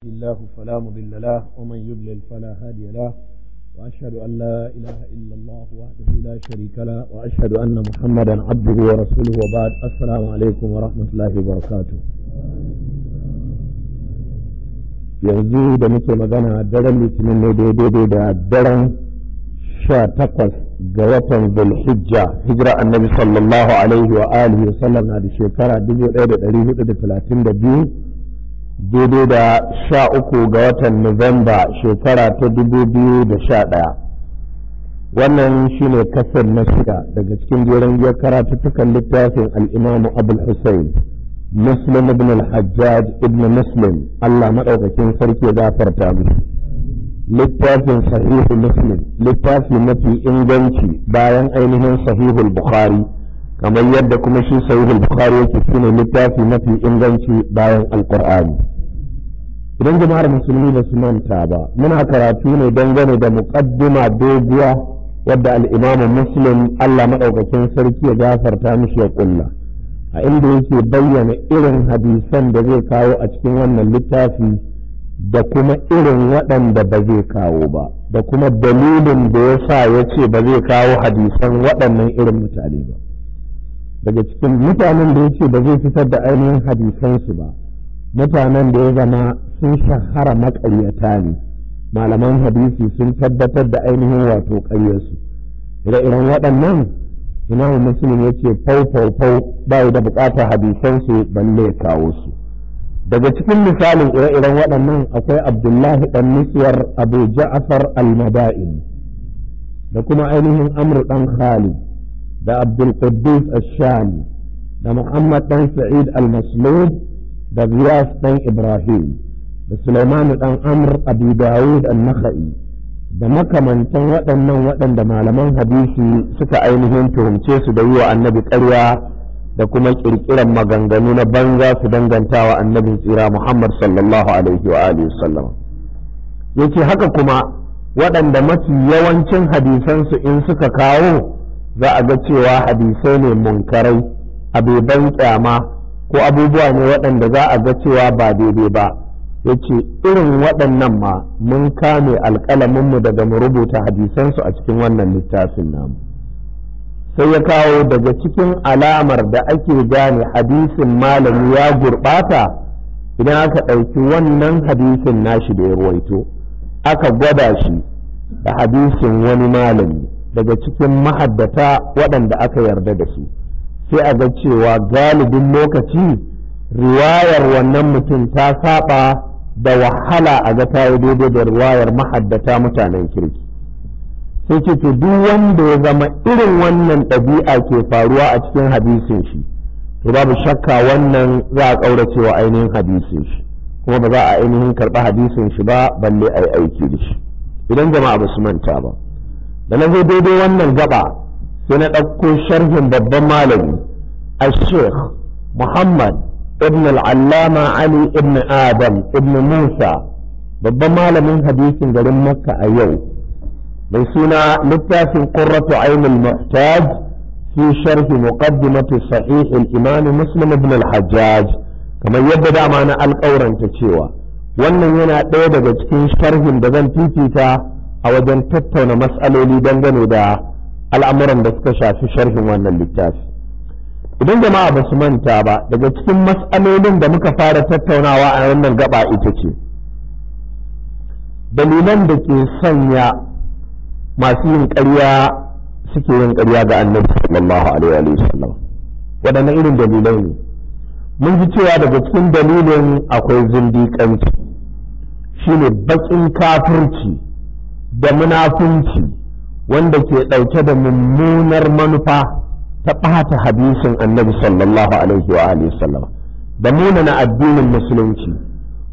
الله فلا مضل له ومن يضلل فلا هادي له، وأشهد أن لا إله إلا الله وحده لا شريك له، وأشهد أن محمدا عبده ورسوله، وبعد. السلام عليكم ورحمة الله وبركاته. Yanzu da muke magana daren Litinin ne daidai da daren 18 ga watan Zulhijja, hijira Annabi sallallahu alaihi wa alihi wa sallam na da shekara 1432, daidai da 13 ga watan Nuwamba shekara ta 2011. Wannan shine kasar na shida daga cikin jeren giyar karatuttukan littafin al'imamu Abul Hussein Muslim ibn al-Hajjaj ibn Muslim, Allah maɗaukakin sarki ya gafarta mishi, littafin Sahihu Muslim, littafi mafi inganci bayan ainihin Sahihul Bukhari, kamar yadda kuma shi Sahihul Bukhari yake shine littafi mafi inganci bayan Alqur'ani. Idan jama'ar musulmi ba su manta ba, muna karatu ne dangane da muqaddima doguwa wadda al-Imam Muslim, Allah maɗaukakin sarki ya gafarta mishi, ya kulla, a inda yake bayyana irin hadisan da zai kawo a cikin wannan littafi da kuma irin waɗanda ba zai kawo ba, da kuma dalilin da ya sa ya ce ba zai kawo hadisan waɗannan irin mutane ba. Daga cikin mutanen da ya ce ba zai fitar da ainihin hadisansu ba, mutanen da ya zama sun shahara maƙaryata ne, malaman hadisi sun tabbatar da ainihin wato ƙaryarsu. Ire-iren waɗannan, Imamu Muslim ya ce fau fau fau, ba da buƙatar hadisansu balle ya kawo su. Daga cikin misalin ire-iren waɗannan akwai Abdullahi ɗan Miswar, Abu Ja'far al-Mada'in, da kuma ainihin Amr ɗan Khalid, da Abdul Quddus ash-Shami, da Muhammad ɗan Sa'id al-Maslub, da Riyas ɗan Ibrahim, da Sulaiman ɗan Amr, Abu Dawud an-Nakhai, da makamantan waɗannan waɗanda malaman hadisi suka ainihin tuhumce su da yi wa Annabi ƙarya da kuma ƙirƙiran maganganu na banza su danganta wa Annabin tsira Muhammad sallallahu alaihi wa alihi sallam. Yace haka kuma waɗanda mafi yawancin hadisansu in suka kawo za a ga cewa hadisai ne munkarai, abeban kyama, ko abubuwa ne waɗanda za a ga cewa ba daidai ba. Yace irin waɗannan ma mun kame alƙalaminmu daga mu rubuta hadisansu a cikin wannan littafin namu. Sai ya kawo daga cikin alamar da ake gane hadisin malami ya gurɓata, idan aka ɗauki wannan hadisin nashi da ya ruwaito aka gwada shi da hadisin wani malami daga cikin mahaddata waɗanda aka yarda da su, sai a ga cewa galibin lokaci riwayar wannan mutum ta saba, da wahala a ga ta yi daidai da riwayar mahaddata mutanen kirki. Sai ce to duk wanda ya zama irin wannan ɗabi'a ke faruwa a cikin hadisin shi, to babu shakka wannan za a ƙaurace wa ainihin hadisin shi, kuma ba za a ainihin karɓi hadisin shi ba balle a yi aiki da shi. Idan jama'a ba su manta ba, da na zo daidai wannan gaba sai na ɗauko sharhin babban malami a Sheikh Muhammad ibn al-Allama Ali ibn Adam ibn Musa, babban malamin hadisin garin Makka a yau, mai suna littafin Qurratu Ainul Muhtaj fi sharhi muqaddimati Sahih al-Imam Muslim ibn al-Hajjaj. Kamar yadda dama na alƙawaranta cewa wannan yana ɗaya daga cikin sharhin da zan fifita a wajen tattauna mas'aloli dangane da al'amuran da suka shafi sharhin wannan littafi. Idan jama'a ba su manta ba, daga cikin mas'alolin da muka fara tattaunawa a wannan gaba ita ce dalilan da ke sanya masu yin ƙarya suke yin ƙarya ga Annabi sallallahu alaihi wa sallam. Waɗannan irin dalilai ne? Mun ji cewa daga cikin dalilin akwai zindiƙanci, shine baƙin kafirci da munafunci wanda ke ɗauke da mummunar manufa ta ɓata hadisin Annabi sallallahu alaihi wa alihi sallam da munana addinin Musulunci.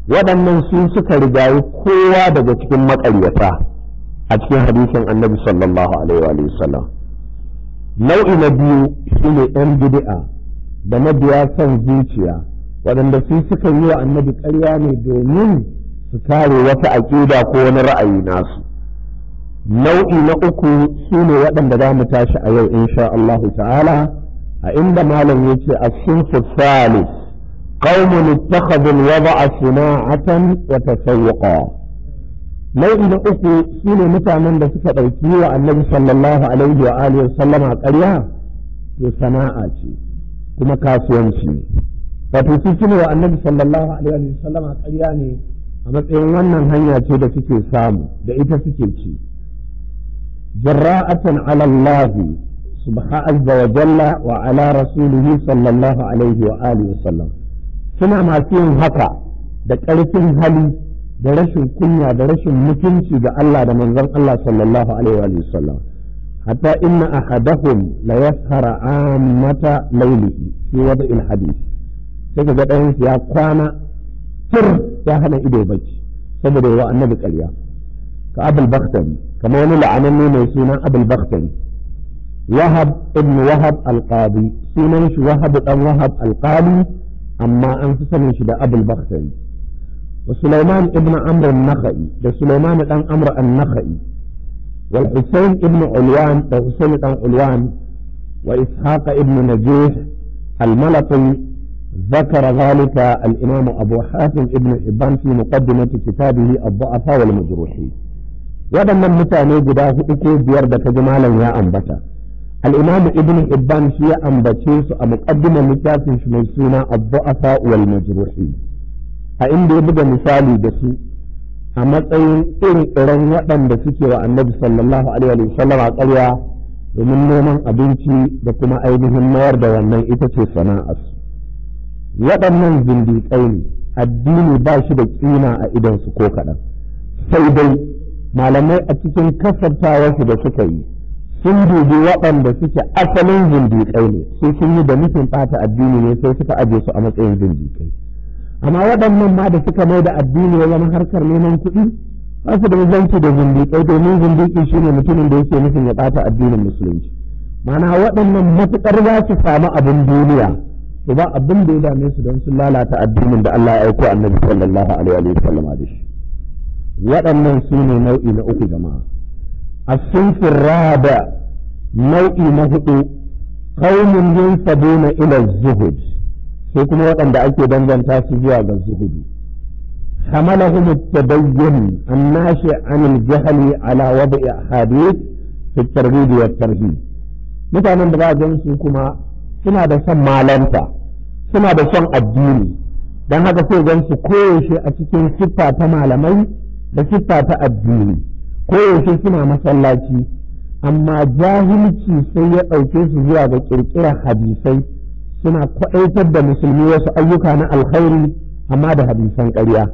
Waɗannan sun suka rigayi kowa daga cikin maƙaryata a cikin hadisin Annabi sallallahu alaihi wa sallam. Nau'i na biyu shine yan bid'a da mabiya son zuciya, waɗanda su suka yi wa Annabi ƙarya ne domin su kare wata aƙida ko wani ra'ayi nasu. Nau'i na uku su ne waɗanda za mu tashi a yau insha Allah ta'ala, a inda malam ya ce a sinfu salis. Qaumun ittakhadhu al-wada'a sina'atan wa tasawwuqa. Nau'i na uku sune mutanen da suka ɗauki wa Annabi sallallahu alaihi wa alihi wa sallama ƙarya to sana'a ce kuma kasuwanci ne. Wato su sune wa Annabi sallallahu alaihi wa sallama ƙarya ne a matsayin wannan hanya ce da suke samu da ita suke ci. Jarra'atan ala Allah subhanahu azza wa jalla wa ala rasulihi sallallahu alaihi wa alihi wa sallam. Suna masu yin haka da ƙarfin hali da rashin kunya da rashin mutunci ga Allah da manzon Allah sallallahu alaihi wa sallam. Hatta inna ahadahum la yashara ammata laylihi fi wada'il hadith. Sai kaga ɗayan ya kwana tir ya hana ido bacci saboda yawa Annabi ƙarya. Ka Abul Bakhtari, kamar wani la'ananne mai suna Abul Bakhtari, Wahab ibn Wahab al-Qadi, sunan shi Wahab dan Wahab al-Qali, amma an fi sanin shi da Abul Bakhtari. Wa Sulaiman ibn Amr an-Nakhai, da Sulaiman dan Amr an-Nakhai, wal Husayn ibn Ulwan, da Husayn dan Ulwan, wa Ishaq ibn Najih al-Malaqi. ذكر ذلك الإمام أبو حاتم ابن حبان في مقدمة كتابه الضعفاء والمجروحين. waɗannan mutane guda hudu ko biyar da ka ji malam ya ambata, al-Imam Ibn Hibban shi ya ambace su a muqaddimar littafin shi mai suna Ad-Du'afa wal Majruhin, a inda ya buga misali da su a matsayin irin waɗanda suke wa Annabi sallallahu alaihi wa sallam a ƙarya domin neman abinci da kuma ainihin mayar da wannan ita ce sana'arsu. Waɗannan zindiƙai ne, addini ba shi da ƙima a idonsu ko kaɗan. Sai dai malamai a cikin kasartawarsu da suka yi sun dubi waɗanda suke asalin zindiƙai ne, sai sun yi da nufin ɓata addini ne sai suka aje su a matsayin zindiƙai. Amma waɗannan ma da suka mai da addini ya zama harkar neman kuɗi, ba su da bambanci da zindiƙai, domin zindiƙi shine mutumin da yake nufin ya ɓata addinin musulunci. Ma'ana waɗannan matuƙar za su samu abin duniya, to ba abin da ya dame su don sun lalata addinin da Allah ya aiko Annabi sallallahu alaihi wa sallam da shi. Waɗannan su ne nau'i na uku jama'a. As-sinfur rabi, nau'i na hudu, qaumun yansabuna ila zuhud, sai kuma waɗanda ake danganta su zuwa ga zuhudu. Hamalahum at-tadayyun an-nashi 'an al-jahli ala wad'i ahadith fi at-targhib wa at-tarhib. Mutanen da ba a su kuma suna da son malanta, suna da son addini, don haka sai gan su koyaushe a cikin siffa ta malamai da siffa ta addini, koyaushe suna masallaci, amma jahilci sai ya ɗauke su zuwa ga ƙirƙirar hadisai, suna kwaɗaitar da musulmi wasu ayyuka na alkhairi amma da hadisan ƙarya,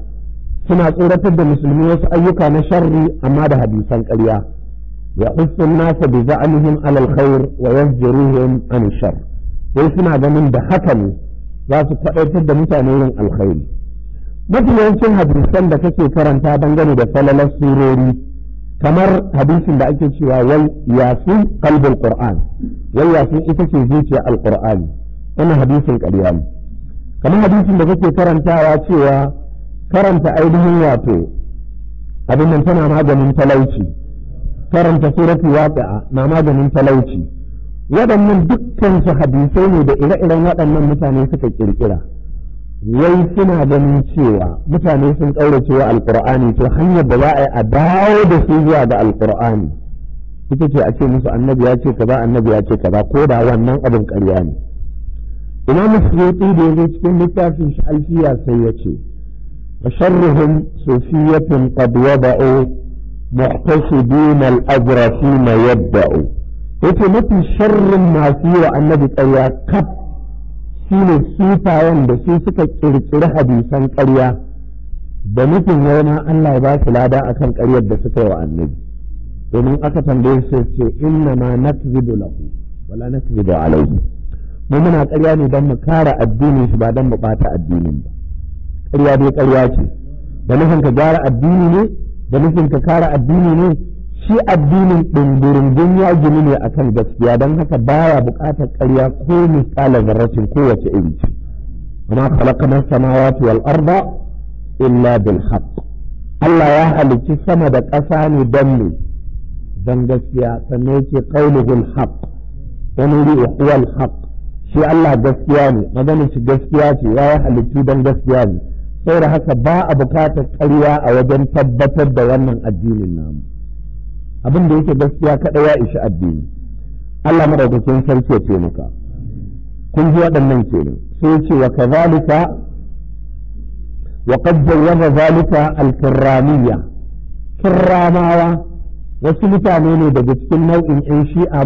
suna tsoratar da musulmi wasu ayyuka na sharri amma da hadisan ƙarya. Ya hussun nasa bi za'amihim alal khair wa yazjuruhum an shar. Wai suna ganin da haka ne za su kwaɗaitar da mutane yin alkhairi. Mafi yawancin hadisan da kake karanta dangane da falalar surori, kamar hadisin da ake cewa wai yasin qalbul qur'an, wai yasin ita ce zuciya alqur'ani, wannan hadisin ƙarya ne. Kamar hadisin da kake karantawa cewa karanta ainihin wato abin nan tana maganin talauci, karanta suratul waqi'a na maganin talauci. Waɗannan dukkan su hadisai ne da ire-iren waɗannan mutane suka kirkira. Wai suna ganin cewa mutane sun ƙaurace wa alƙur'ani, to hanyar da za a yi a dawo da su zuwa ga alƙur'ani ita ce a ce musu annabi ya ce kaza, annabi ya ce kaza, ko da wannan abin ƙarya ne. Imam Suyuti da yazo cikin littafin shi Alfiya sai ya ce wa sharruhum sufiyatun qad wada'u muhtasibin al-ajra fima yabda'u. Yace mafi sharrin masu yi wa annabi ƙarya kaf shine sufayen da su suka ƙirƙiri hadisan ƙarya da nufin yana Allah ya ba su lada akan ƙaryar da suka yi wa annabi. Domin aka tambaye su ce inna ma nakzibu lahu wala nakzibu alayhi. Mu muna ƙarya ne don mu kare addinin shi ba don mu ɓata addinin ba. Ƙarya dai ƙarya ce, da nufin ka gyara addini ne, da nufin ka kare addini ne. Shi addinin ɗungurungun ya gini ne akan gaskiya, don haka baya buƙatar ƙarya ko misƙala zarratin kowace iri ce. Amma khalaqna samawati wal arda illa bil haqq. Allah ya halicci sama da ƙasa ne don ne don gaskiya, sannan yake qauluhul haqq wa nuri huwal haqq. Shi Allah gaskiya ne, maganin shi gaskiya ce, ya yi halittu don gaskiya ne. Saboda haka ba a bukatar ƙarya a wajen tabbatar da wannan addinin namu. Abin da yake gaskiya kaɗai ya ishi addini. Allah madaukakin sarki ya taimaka. Kun ji waɗannan kenan. Sai ce wa kazalika wa qad jawwaza zalika al-kirramiyya. Kirramawa wasu mutane ne daga cikin nau'in 'yan shi'a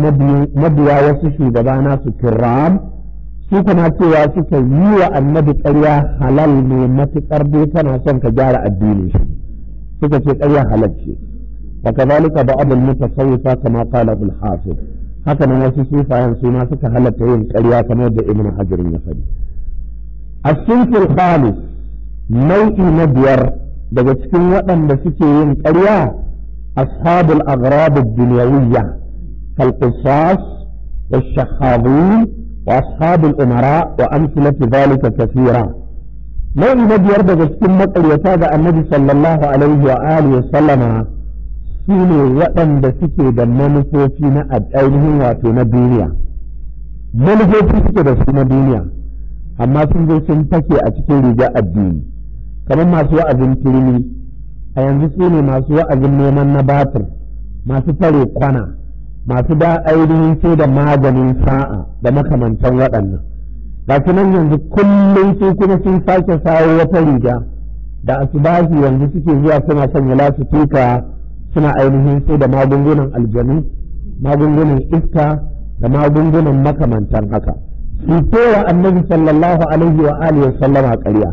mabiya wasu shugaba nasu kirram, su kuma cewa suka yi wa annabi ƙarya halal ne matuƙar dai kana son ka gyara addinin shi. Suka ce ƙarya halal ce. Wa kazalika ba'd al-mutasawwifa kama qala Abul Hafiz. Haka nan wasu sufayen su ma suka halatta yin ƙarya kamar da Ibn Hajar ya faɗi. As-sinf al-khamis, nau'i na biyar daga cikin waɗanda suke yin ƙarya, ashabul aghrab ad-dunyawiyya kal-qisas wash-shahadin wa ashabul umara wa amthilatu dhalika kathira. Nau'i na biyar daga cikin maƙaryata ga Annabi sallallahu alaihi wa alihi wa sallama su ne waɗanda suke da manufofi na ainihin wato na duniya. Manufofi suke da su na duniya, amma sun zo sun fake a cikin riga addini. Kamar masu wa'azin turmi a yanzu su ne masu wa'azin neman na batir, masu tare kwana, masu da ainihin sai da maganin sa'a da makamantan waɗannan. Ga su nan yanzu kullum su kuma sun sake sawo wata riga da asubahi yanzu suke zuwa suna sanya lasifika, suna ainihin sai da magungunan aljanu, magungunan iska da magungunan makamantan haka. Su kowa Annabi sallallahu alaihi wa alihi wa sallama ƙarya.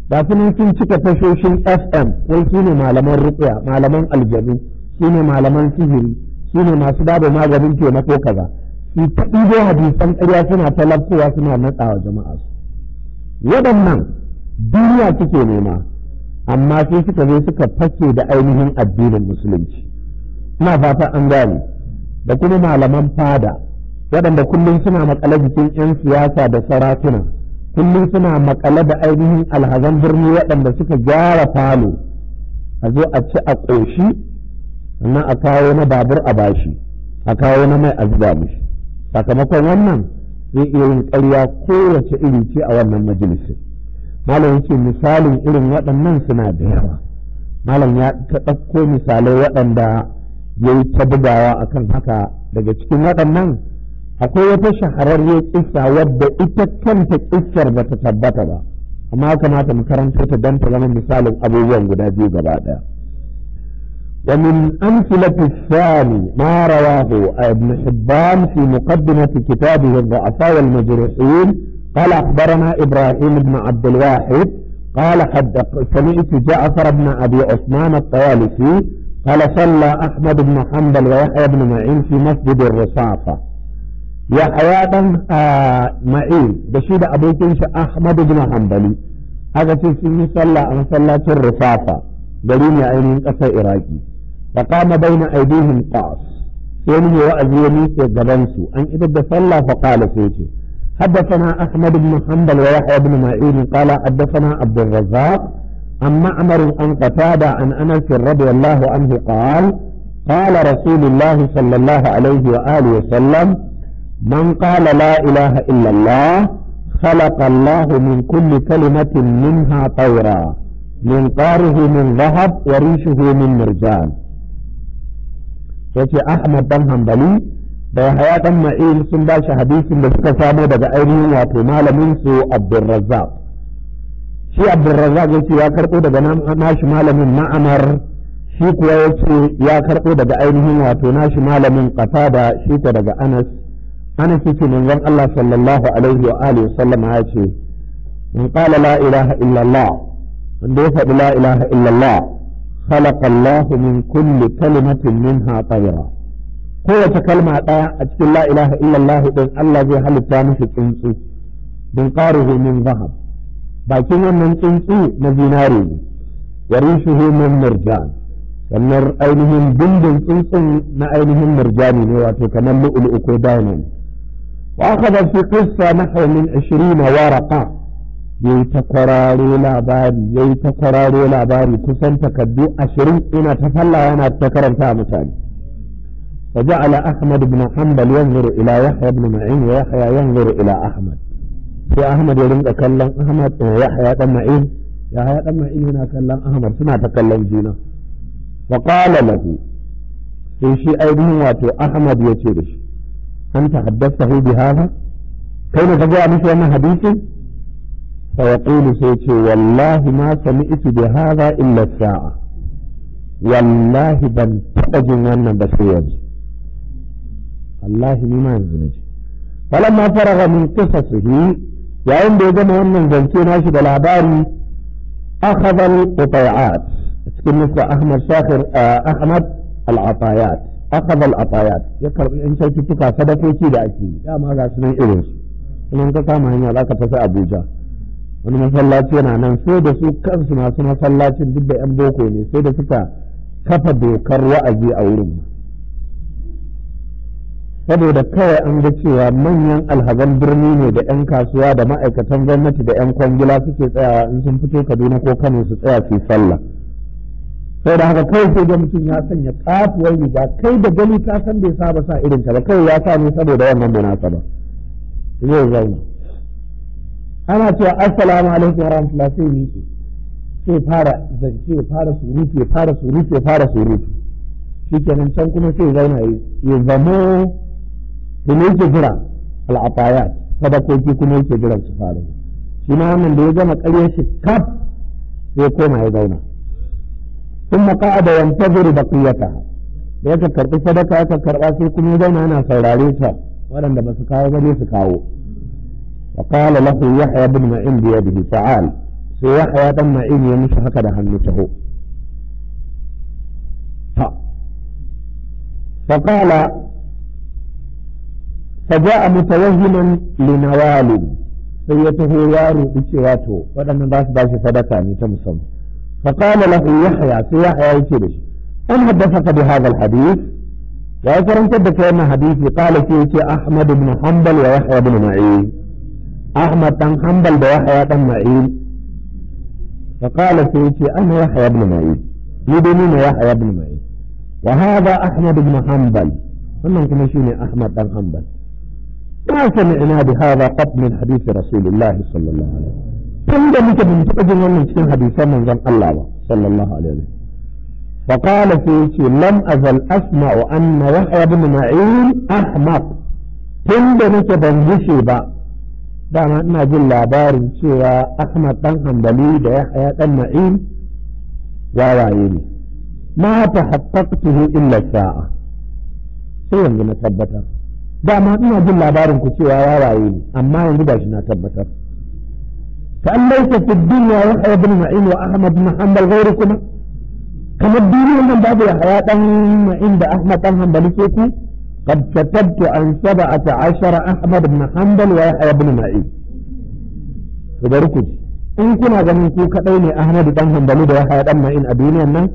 Ga su nan sun cika tashoshin FM, wai su ne malaman ruqya, malaman aljanu, su ne malaman sihiri, su ne masu bada maganin taimako kaza. Su ta ɗibo hadisan ƙarya suna talabtowa suna natsawa jama'a su. Waɗannan duniya suke nema, amma sai suka zo suka fake da ainihin addinin musulunci. Ina fata an gane. Da kuma malaman fada waɗanda kullum suna makale jikin 'yan siyasa da sarakuna, kullum suna makale da ainihin alhazan birni waɗanda suka gyara falo, a zo a ci a ƙoshi, sannan a kawo na babur a bashi, a kawo na mai a zuba mishi. Sakamakon wannan zai iya yin ƙarya kowace iri ce a wannan majalisin. Malam yake misalin irin waɗannan suna da yawa. Malam ya ta ɗauko misalai waɗanda ya yi ta bugawa akan haka. Daga cikin waɗannan akwai wata shahararriyar kissa wadda ita kanta kissar ba ta tabbata ba, amma ya kamata mu karanto ta don ta zama misalin abubuwan guda biyu gaba ɗaya. ومن أمثلة الثاني ما رواه ابن حبان في مقدمة كتابه الضعفاء والمجروحين قال أخبرنا إبراهيم بن عبد الواحد قال سمعت جعفر بن أبي عثمان الطيالسي قال صلى أحمد بن حنبل ويحيى بن معين في مسجد الرصافة. يحيى بن معين بشيد أبو كنش أحمد بن حنبلي هذا في صلى صلى الرصافة قالين يا عينين قصة إراكي. فقام بين أيديهم قاص سيني وأزي يميس قبنسو أن إذا صلى فقال سيتي حدثنا أحمد بن حنبل ويحيى بن معين قال حدثنا عبد الرزاق عن معمر عن قتادة عن أنس رضي الله عنه قال قال رسول الله صلى الله عليه وآله وسلم من قال لا إله إلا الله خلق الله من كل كلمة منها طيرا منقاره من ذهب وريشه من مرجان. yace Ahmad dan Hanbali da Yahya dan Ma'in sun ba shi hadisin da suka samo daga ainihin wato malamin su Abdurrazzaq. Shi Abdurrazzaq yace ya karbo daga nashi malamin Ma'amar, shi kuwa yace ya karbo daga ainihin wato nashi malamin Qatada, shi ko daga Anas. Anas yace manzon Allah sallallahu alaihi wa alihi wasallam ya ce man qala la ilaha illa Allah, wanda ya faɗi la ilaha illa Allah, khalaqa Allah min kulli kalimatin minha tayra. Kowace kalma ɗaya a cikin la ilaha illallah din Allah zai halitta mishi tsuntsu, bin qaruhu min zahab, bakin wannan tsuntsu na zinare ne, wa rishuhu min murjan, sannan ainihin bindin tsuntsun na ainihin murjani ne, wato kamar lu'lu'u ko diamond. Wa akhadha fi qissa nahwa min 20 waraqa, yayi ta kwararo labari, yayi ta kwararo labari kusan takaddu 20 ina ta falla yana ta karanta mutane. فجعل أحمد بن حنبل ينظر إلى يحيى بن معين ويحيى ينظر إلى أحمد. في أحمد يريد أكلم أحمد ويحيى بن معين، يحيى بن معين هنا كلم أحمد سنة تكلم جينا. وقال له في شيء أيضا واتو أحمد يتيرش أنت حدثته بهذا؟ كيف تجاء مثل أن حديثي؟ فيقول سيتي والله ما سمعت بهذا إلا الساعة، والله بل تأجن وانا بسيج الله لما ينزنج. فلما فرغ من قصصه يعند يجمع من زنتين عشد العباري أخذ القطيعات. مثل أحمد شاخر أحمد العطايات، أخذ العطايات يقرأ إن شاء الله صدقوا da ake yi dama ga su nan irin su kuma ka kama hanya za ka tafi Abuja wani masallaci yana nan sai da su kansu masu masallacin duk da yan boko ne sai da suka kafa dokar wa'azi a wurin saboda kawai an ga cewa manyan alhazan birni ne da yan kasuwa da ma'aikatan gwamnati da yan kwangila suke tsayawa in sun fito Kaduna ko Kano su tsaya su sallah. Sai da haka kawai sai da mutum ya sanya katuwar riga kai da gani ka san bai saba sa irin ta ba kawai ya sa ne saboda wannan munasaba zai zauna ana cewa assalamu alaikum wa rahmatullahi sai miƙe sai fara zance fara surutu ya fara surutu ya fara surutu shikenan can kuma sai zauna ya zamo da ne yake jira al'atayat sadakoki kuma yake jiran su fara shi ma wannan da ya gama ƙaryar shi kaf sai koma ya zauna. ثم قعد ينتظر بقيتها da ya karɓi sadaka aka karɓa sai kuma ya zauna yana saurare ta waɗanda ba su kawo ba ne su kawo. Wa qala lahu Yahya ibn Ma'in bi yadihi ta'al, sai Yahya dan Ma'in ya mishi haka da hannu taho. Ta fa qala fa ja'a mutawahhiman li nawal, sai ya taho ya ruɗi cewa to waɗannan ba su ba shi sadaka ne ta musamman. فقال له يحيى في يحيى يكيرش أن حدثك بهذا الحديث؟ وأكرم تدك أن حديثي قال فيه أحمد بن حنبل ويحيى بن معين، أحمد بن حنبل ويحيى بن معين. فقال فيه أنا يحيى بن معين يدنين يحيى بن معين وهذا أحمد بن حنبل، فمن شيني أحمد بن حنبل. ما سمعنا بهذا قط من حديث رسول الله صلى الله عليه وسلم. Tun da muke bin taɓa jin wannan cikin hadisan manzon Allah ba sallallahu alaihi wasallam. Fa qala sai yace lam azal asma'u anna Yahya ibn Ma'in ahmaq. Tun da nake ban gushe ba dama ina jin labarin cewa Ahmad dan Hanbali da Yahya dan Ma'in wawaye ne. Ma tahaqqaqtuhu illa sa'a, sai yanzu na tabbatar. Dama ina jin labarin ku cewa wawaye ne amma yanzu gashi na tabbatar. فأن ليس في الدنيا يحيى بن معين وأحمد بن حنبل غيركما، كما الدنيا من بعد يحيى بن معين بأحمد بن حنبل فيكم قد كتبت عن 17 أحمد بن حنبل ويحيى بن معين. فبركوج إن كنا ganin ku kaɗai ne Ahmad dan Hanbali da Yahya dan Ma'in a duniyar nan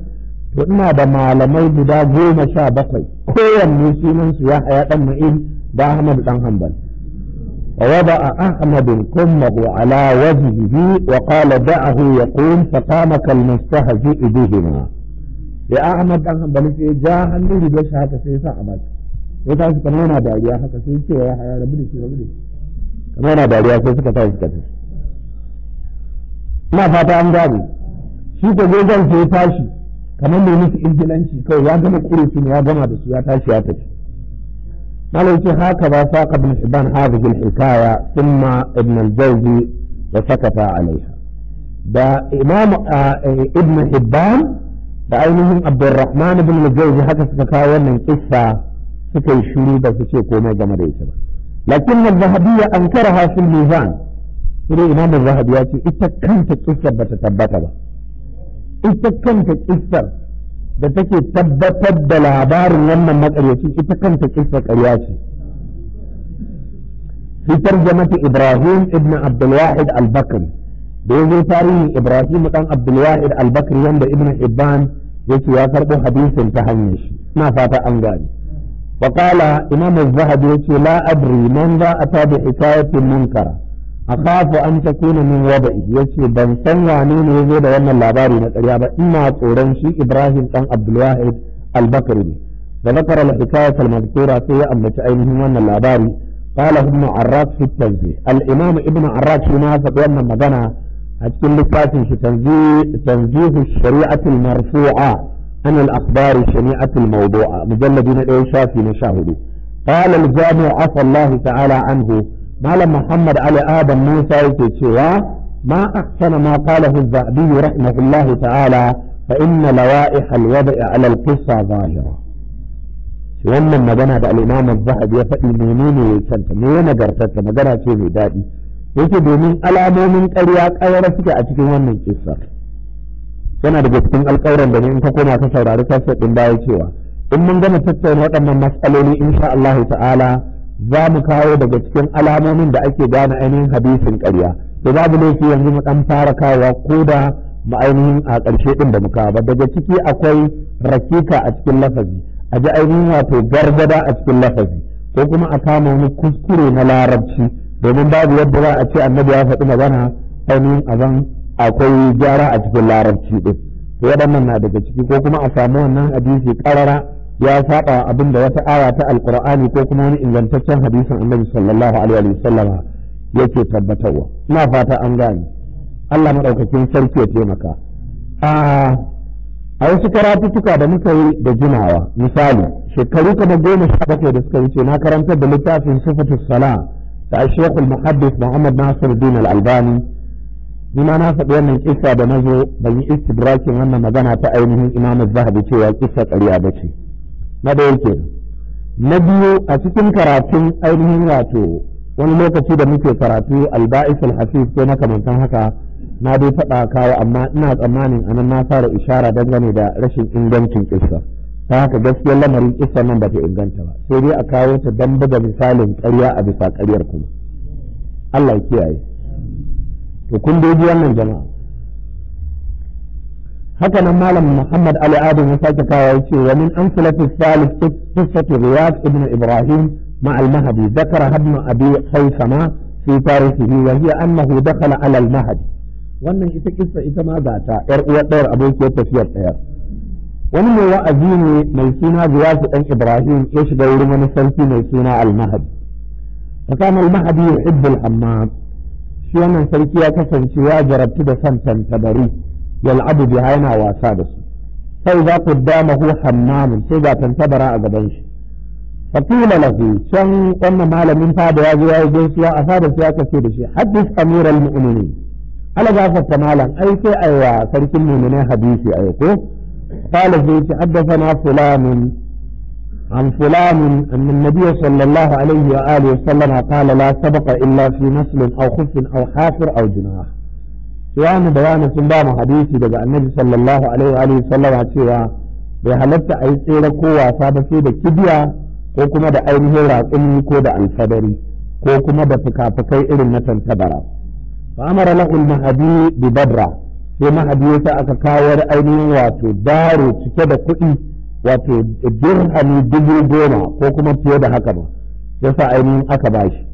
to ina da malamai guda 17 kowanne sunan su Yahya dan Ma'in da Ahmad dan Hanbal. ووضع أحمد كمه على وجهه وقال دعه يقوم فقام كالمستهزئ بهما. يا أحمد أن بل في جاء النبي بس هذا شيء صعب. إذا كمان داريا هذا شيء شيء يا ربي شيء ربي. كمان داريا شيء كذا كذا. ما فات أن جابي. شيء تقول شيء تاشي. كمان بيني إنجلانشي كي يا جماعة كل شيء يا جماعة بس يا تاشي يا تاشي. قالوا هكذا ساق ابن حبان هذه الحكاية ثم ابن الجوزي وسكت عليها. ده إمام ابن حبان بعينهم عبد الرحمن بن الجوزي هكذا حكاية من قصة سكي شروع بس كوما جمرية. لكن الذهبية أنكرها في الميزان. إمام الذهبي إذا كنت قصة بتتبتها. إذا كنت قصة da take tabbatar da labarin wannan makaryaci ita kanta kissa ƙarya ce. Fi tarjamati Ibrahim ibn Abdul Wahid al-Bakri da yazo tarihin Ibrahim dan Abdul Wahid al-Bakri wanda Ibn Hibban yace ya karbo hadisin ta hanyar shi. Ina fata an gane. Wa qala Imam az-Zahabi yace la adri man za ata bi hikayatin munkara akhafu an takuna min wada'i. Yace ban san wane ne yazo da wannan labari na ƙarya ba, ina tsoron shi Ibrahim dan Abdul Wahid al-Bakri ne. Da zakara al-hikayat al-madhkura, sai ya ambaci ainihin wannan labari. Qala Ibn Arraq fi at-Tanzih, al-Imam Ibn Arraq shi ma faɗi wannan magana a cikin littafin shi Tanzih ash-Shari'ah al-Marfu'a an al-Akhbar ash-Shani'ah al-Mawdu'a, mujalladi na 1, shafi na 14. Qala al-Jami' afa Allah ta'ala anhu, Malam Muhammad Ali Adam Musa yake cewa: ما أحسن ما قاله الذهبي رحمه الله تعالى، فإن لوائح الوضع على القصة ظاهرة. Wannan magana da al-Imam az-Zahabi ya faɗi, menene ya canta, me ya nagartarta? Magana ce mai daɗi. Yake domin alamomin ƙarya ƙarara suke a cikin wannan kissa. Yana daga cikin alƙawuran da ne in ka koma ka saurari kaset ɗin baya cewa in mun gama tattauna waɗannan matsaloli, insha Allah ta'ala, za mu kawo daga cikin alamomin da ake gane ainihin hadisin ƙarya. To, babu laifi yanzu mu ɗan fara kawowa, ko da mu ainihin a ƙarshe ɗin da mu kawo ba. Daga ciki akwai rakika a cikin lafazi, a ji ainihin wato gargada a cikin lafazi, ko kuma a kama wani kuskure na Larabci, domin babu yadda za a ce Annabi ya faɗi magana ainihin azan akwai gyara a cikin Larabci ɗin. To, waɗannan na daga ciki, ko kuma a samu wannan hadisi ƙarara ya saba abin da wata aya ta Alƙur'ani ko kuma wani ingantaccen hadisin Annabi sallallahu alaihi wa sallama yake tabbatarwa. Ina fata an gane. Allah maɗaukakin sarki ya taimaka. A wasu karatuttuka da muka yi da jimawa, misali shekaru kamar 17 da suka wuce, na karantar da littafin Sifatu Sala da Shekul Muhaddis Muhammad Nasir Din Al-Albani. Ni ma na faɗi wannan kissa da na zo, ban yi istidrakin wannan magana ta ainihin Imam Zahabi cewa kissa ƙarya ba ce. Na ɗaya kenan. Na biyu, a cikin karatun ainihin wato wani lokaci da muke karatu Alba'is al-Hafiz ko makamantan haka, na dai faɗa kawo, amma ina tsammanin anan na fara ishara dangane da rashin ingancin kissa. Ta haka gaskiyar lamarin, kissa nan ba ta inganta ba, sai dai a kawo ta don buga misalin ƙarya a bisa ƙaryar kuma. Allah ya kiyaye. To, kun dai ji wannan, jama'a. Haka nan Malam Muhammad Ali Adam ya sake kawo, ya ce: wa min amsalati thalith qissatu Riyad ibn Ibrahim مع المهدي، ذكرها ابن أبي خيثمة في تاريخه، وهي أنه دخل على المهدي. Wannan ita kissa ita ma ga ta yar uwar ɗayar, abokiyar tafiyar ɗayar. Wani mai wa'azi ne mai suna Ziyasu ɗan Ibrahim ya shiga wurin wani sarki mai suna Al-Mahdi. فكان المهدي يحب الحمام. Shi wannan sarki ya kasance ya jarabtu da son tantabari, يلعب بها, yana wasa da su. فإذا قدامه حمام, sai ga tantabara a gaban shi. فقيل له, can wannan malamin fada ya zo ya yi gaisuwa a fada, sai aka ce da shi: حدث أمير المؤمنين. Ala gafarta malam, ai sai ai wa sarkin mu'minai hadisi ai ko. قال, sai حدثنا فلان عن فلان أن النبي صلى الله عليه وآله وسلم قال: لا سبق إلا في نصل أو خف أو حافر أو جناح. Wani da wani sun ba mu hadisi daga Annabi sallallahu alaihi wa alihi sallama cewa bai halatta a yi tsere ko wasa ba sai da kibiya, ko kuma da ainihin raƙumi, ko da alfadari, ko kuma da fuka-fukai irin na tantabara. فأمر له المهدي ببدرة, sai Mahadi ya sa aka kawo ainihin wato daro cike da kuɗi, wato dirhami 10,000 ko kuma fiye da haka ba, ya sa ainihin aka bashi.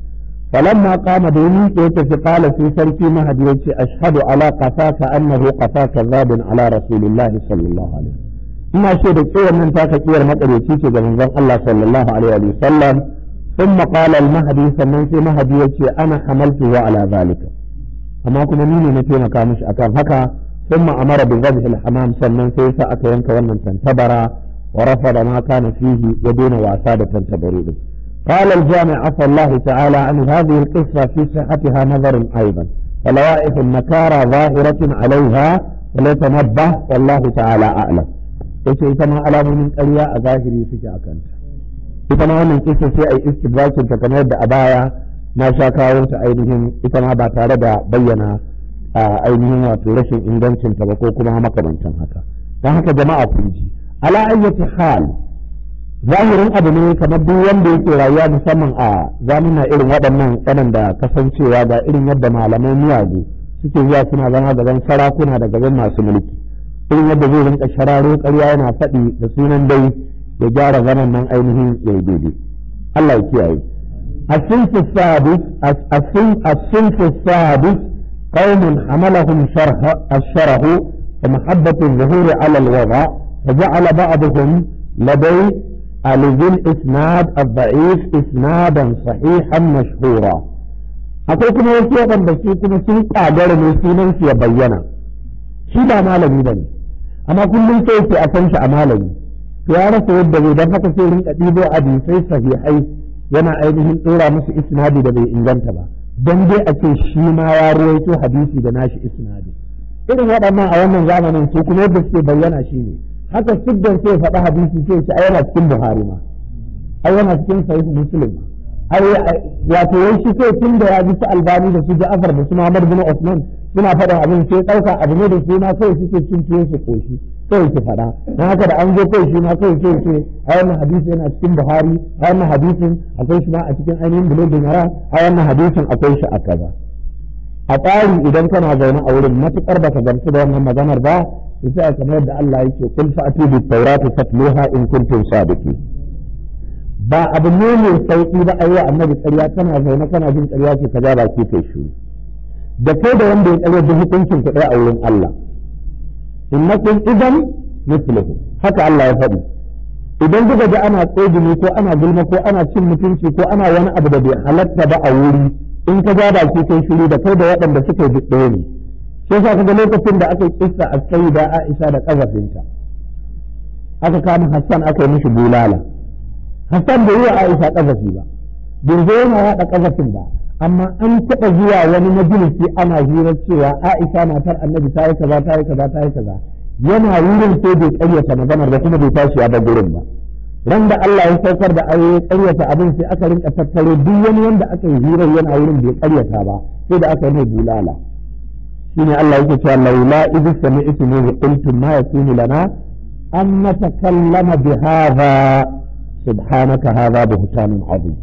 فلما قام, da ya miƙe ya tafi, قال, sai sarki Mahadi ya ce: أشهد على قفاك أنه قفا كذاب على رسول الله صلى الله عليه وسلم. Ina ce da ƙeyar nan taka ƙeyar maƙaryaci ce ga manzon Allah sallallahu alaihi wa sallam. ثم قال المهدي, sannan sai Mahadi ya ce: أنا حملته على ذلك, amma kuma ni ne na taimaka mishi akan haka. ثم أمر بذبح الحمام, sannan sai sa aka yanka wannan tantabara, ورفض ما كان فيه, ya daina wasa da tantabaru din. قال الجامع عفى الله تعالى عن هذه القصة في صحتها نظر أيضا، فلوائح النكارة ظاهرة عليها وليتنبه، والله تعالى أعلم. Yace ita ma alamomin ƙarya a zahiri suke a kanta. Ita ma wannan kisa sai a yi istidrakin ta kamar yadda a baya na sha kawo ta, ainihin ita ma ba tare da bayyana ainihin wato rashin ingancin ta ba ko kuma makamantan haka. Don haka jama'a, kun ji. على أية حال, zahirin abu ne kamar duk wanda yake rayuwa, musamman a zamuna irin waɗannan waɗanda kasancewa ga irin yadda malamai miyagu suke zuwa suna zama gaban sarakuna da gaban masu mulki, irin yadda zai rinka shararo ƙarya yana faɗi da sunan dai ya gyara zaman nan ainihin ya yi daidai. Allah ya kiyaye. الصنف السادس: قوم حملهم شرح الشره ومحبة الظهور على الوضع، فجعل بعضهم لدي alizil isnad ad-da'if isnadan sahihan mashhura. Akwai kuma wasu waɗanda su kuma sun ƙagara ne sunan su ya bayyana, shi ba malami bane, amma kullum sai ce a san shi a malami. To ya rasa yadda zai, don haka sai rinka ɗibo hadisai sahihai yana ainihin ɗora musu isnadi da bai inganta ba, don dai a ce shi ma ya ruwaito hadisi da nashi isnadi. Irin waɗannan a wannan zamanin su kuma yadda suke bayyana shi ne haka siddan sai faɗi hadisi sai ce ai yana cikin Buhari ma, ai yana cikin Sahih Muslim ma, ai wato wai shi sai tun da ya ji su Albani da su Ja'far da su Muhammad bin Usman suna faɗin abin, sai ɗauka abu ne da su ma kawai suke cin tuwo su koshi kawai su faɗa. Don haka da an zo kawai shi ma kawai sai ce a wannan hadisi yana cikin Buhari, a wannan hadisin akwai shi ma a cikin ainihin Bulugul Maram, a wannan hadisin akwai shi a kaza. A tsari idan kana zaune a wurin matuƙar baka gamsu da wannan maganar ba, sai kamar yadda Allah yake kul fa'tu bit tawrati fatluha in kuntum sadiqin. Ba abu ne mai sauki ba ayi annabi ƙarya, kana zaune kana jin ƙarya ce kaza ba ke kai shi da kai da wanda ya ƙarya da hukuncin ku ɗaya a wurin Allah. Innakum idan mithluhu, haka Allah ya faɗi. Idan kuka ji ana tsegumi ko ana gulma ko ana cin mutunci ko ana wani abu da bai halatta ba a wuri, in ka ja baki kai shiru da kai da waɗanda suka yi duk ɗaya ne. Shi yasa kaga lokacin da aka yi kissa a sayyida Aisha da ƙazafinta, aka kama Hassan aka yi mishi bulala. Hassan bai yi wa Aisha ƙazafi ba, bai zo yana yaɗa ƙazafin ba, amma an taɓa zuwa wani majalisi ana hirar cewa Aisha matar Annabi ta yi kaza ta yi kaza ta yi kaza, yana wurin sai bai ƙaryata maganar ba kuma bai tashi ya bar gurin ba. Ran da Allah ya saukar da ayoyi ƙaryata abin sai aka rinka tattaro duk wani wanda aka yi hirar yana wurin bai ƙaryata ba, sai da aka yi mai bulala. Shine Allah yake cewa laula idh sami'tumuhu qultum ma yakunu lana an natakallama bi hadha subhanaka hadha buhtanun azim.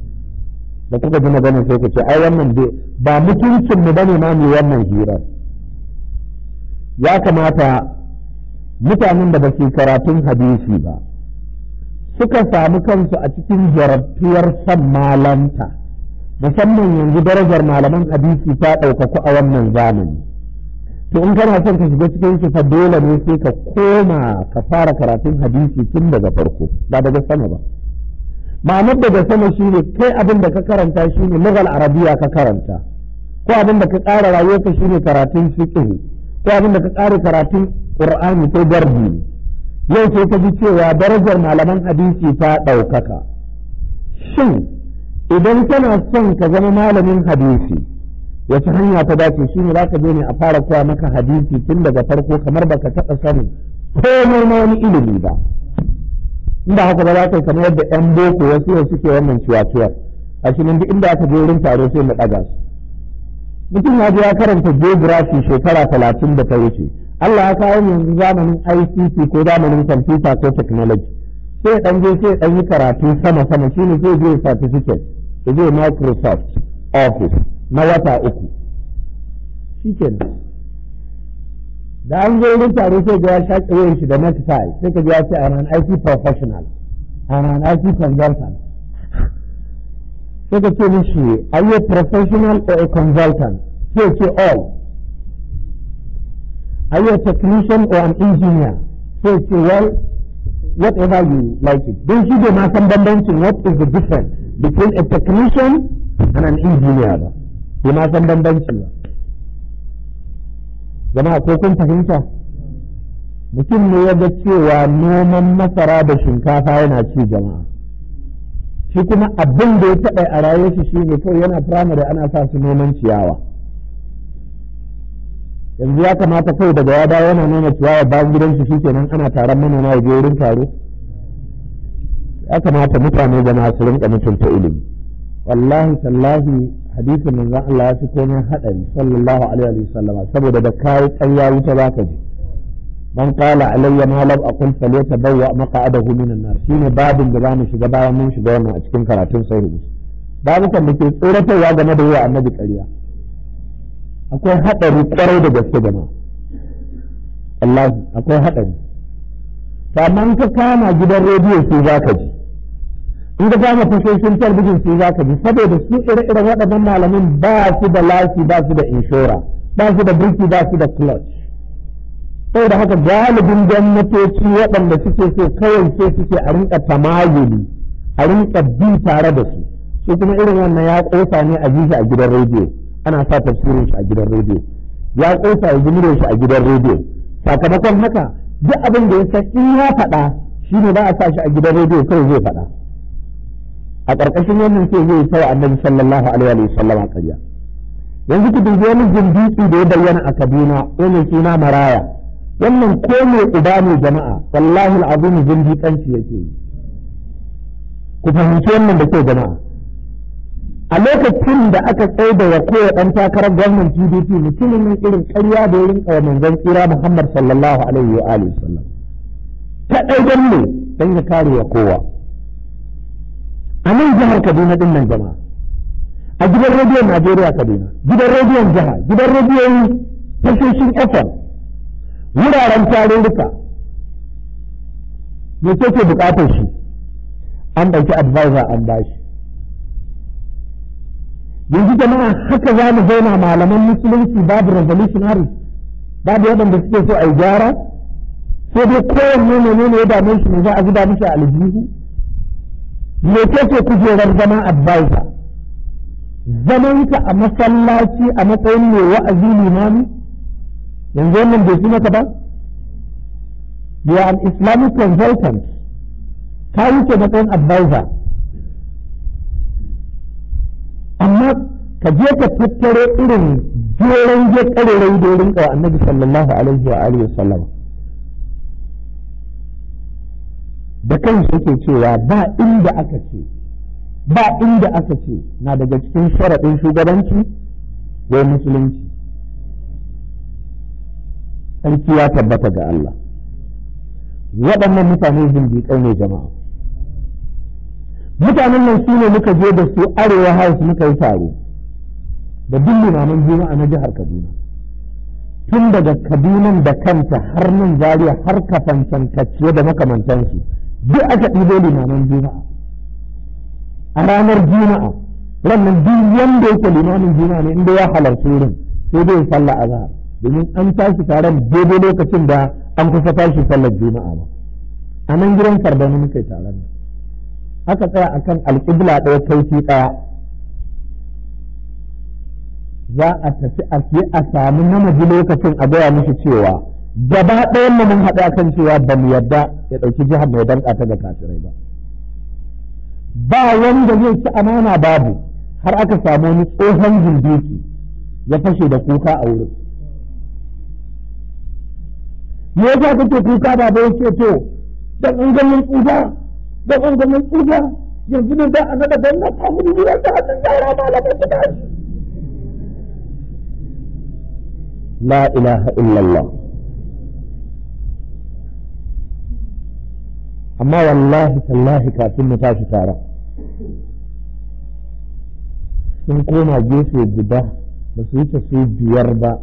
Da kuka ji maganar sai ku ce ai wannan ba mutuncin mu bane ma mu wannan hirar. Ya kamata mutanen da ba su karatun hadisi ba suka samu kansu a cikin jarabtuwar san malanta, musamman yanzu darajar malaman hadisi ta ɗaukaku a wannan zamani. To in kana son ka shiga cikin su fa dole ne sai ka koma ka fara karatun hadisi tun daga farko, ba daga sama ba. Ma'anar daga sama shine kai abin da ka karanta shine lugal arabiya ka karanta, ko abin da ka ƙara rayuwarka shine karatun fiqh, ko abin da ka ƙara karatun qur'ani ko garbi. Yau sai ka ji cewa darajar malaman hadisi ta ɗaukaka. Shin idan kana son ka zama malamin hadisi wace hanya ta dace? Shine za ka je ne a fara koya maka hadisi tun daga farko, kamar baka taɓa sanin komai na wani ilimi ba. Inda haka ba za ka yi kamar yadda 'yan boko wasu yau suke wannan ciwaciwar. A shi duk inda aka je wurin taro sai mu ɗaga su. Mutum ya je ya karanta geography shekara 30 da ta wuce. Allah ya kawo yanzu zamanin ICT ko zamanin computer ko technology. Sai ɗan je sai ɗan yi karatu sama sama, shine sai je certificate, ya je Microsoft Office na wata 3. Shikenan. Da an zo wurin taro sai ga ya shaƙe wayan shi da necktie, sai ka ji ya ce I'm an IT professional, I'm an IT consultant. Sai ka ce mishi are you a professional or a consultant? Sai ce all. Are you a technician or an engineer? Sai ce well, whatever you like it. Don shi bai ma san bambancin what is the difference between a technician and an engineer ba. Bai ma san bambancin ba. Jama'a ko kun fahimta? Mutum ne ya ga cewa noman masara da shinkafa yana ci jama'a. Shi kuma abin da ya taɓa a rayuwar shi shine kawai yana firamare ana sa su noman ciyawa. Yanzu ya kamata kawai daga ya dawo yana noma ciyawa bayan gidan shi shikenan ana taron manoma ya je wurin taro. Ya kamata mutane jama'a su rinka mutunta ilimi. Wallahi tallahi hadisin manzon Allah ya fi komai hadari sallallahu alaihi wa sallama, saboda da kai ƙarya wuta zaka je. Man qala alayya ma lam aqul falyatabawwa maq'adahu minan nar. Shine babin da zamu shiga bayan mun shiga wannan a cikin karatun sahih Muslim. Babukan da ke tsoratarwa game da yawa annabi ƙarya. Akwai hadari kwarai da gaske jama'a. Wallahi akwai hadari. To amma ka kama gidan rediyo sai zaka ji. In ka kama tashoshin talabijin sai zaka ji, saboda su ire-iren waɗannan malamin ba su da lasi, ba su da inshora, ba su da birki, ba su da clutch. Saboda haka galibin gwamnatoci waɗanda suke so kawai sai suke a rinka tamayuli, a rinka bi tare da su. Su kuma irin wannan ya ƙosa ne a ji shi a gidan rediyo, ana sa tafsirin shi a gidan rediyo, ya ƙosa ya ji shi a gidan rediyo. Sakamakon haka duk abin da ya san in ya faɗa shi ne ba a sa shi a gidan rediyo, kawai zai faɗa. A ƙarƙashin wannan sai zai tawa Annabi sallallahu alaihi wa sallam a ƙarya. Yanzu ku dubi wani jindiki da ya bayyana a Kaduna, wani suna Maraya. Wannan ko mai uba ne jama'a, wallahi al'azim zindiƙanci yake yi. Ku fahimci wannan da kyau jama'a. A lokacin da aka tsaida wa kowa ɗan takarar gwamnan PDP, mutumin nan irin ƙarya da ya rinƙa wa manzon tsira Muhammad sallallahu alaihi wa alihi sallam, kaɗai don ne don ya kare wa kowa. A nan jihar Kaduna ɗin nan jama'a, a gidan rediyon Najeriya Kaduna, gidan rediyon jiha, gidan rediyoyi, tashoshin FM, wuraren tarurruka, me ce buƙatar shi? An ɗauki advisor an bashi. Yanzu jama'a haka za mu zauna malaman musulunci babu revolutionary, babu waɗanda suke so a yi gyara, sai dai kowanne menene ya dame shi ne za a zuba mishi a aljihu. Me ce kujerar zama advisor? Zamanka a masallaci a matsayin mai wa'azi limami, yanzu wannan bai fi maka ba? You are an Islamic consultant, ka wuce matsayin advisor. Amma ka je ka tattaro irin jeran je karerai da rinka wa Annabi sallallahu alaihi wa alihi wasallam. Da kansu yake cewa ba inda aka ce, ba inda aka ce na daga cikin sharaɗin shugabanci wai musulunci. Sarki ya tabbata ga Allah. Waɗannan mutane zindiƙai ne jama'a. Mutanen nan su ne muka je da su Arewa House muka yi taro da duk limaman juma'a na jihar Kaduna, tun daga Kadunan da kanta har nan Zaria har Kafancan Kaciya da makamantansu, duk aka ɗibo limaman juma'a a ranar juma'a. Ranar duk wanda yake limamin juma'a ne inda ya halarci wurin sai dai sallah azhar, domin an tashi taron daidai lokacin da an kusa tashi sallar juma'a ba. A nan gidan Sardani muka yi taron nan. Aka tsaya akan alƙibla ɗaya kaifi ɗaya, za a tafi a je a sami namiji lokacin a gaya mishi cewa gaba ɗayan mu mun haɗu akan cewa ba mu yadda ya ɗauki jihar mai danƙa ta ga kafirai ba. Ba wanda zai ci amana babu, har aka samu wani tsohon jindiki ya fashe da kuka a wurin. Me yasa kake kuka baba? Ya ce to dan an ganin tsufa, dan an ganin tsufa, yanzu ne za a naɗa gwamna kafin biyar da hannun gyara malamai su tashi. La ilaha illallah. Amma wallahi tallahi kafin mu tashi taron sun koma gefe guda, ba su wuce su 5 ba,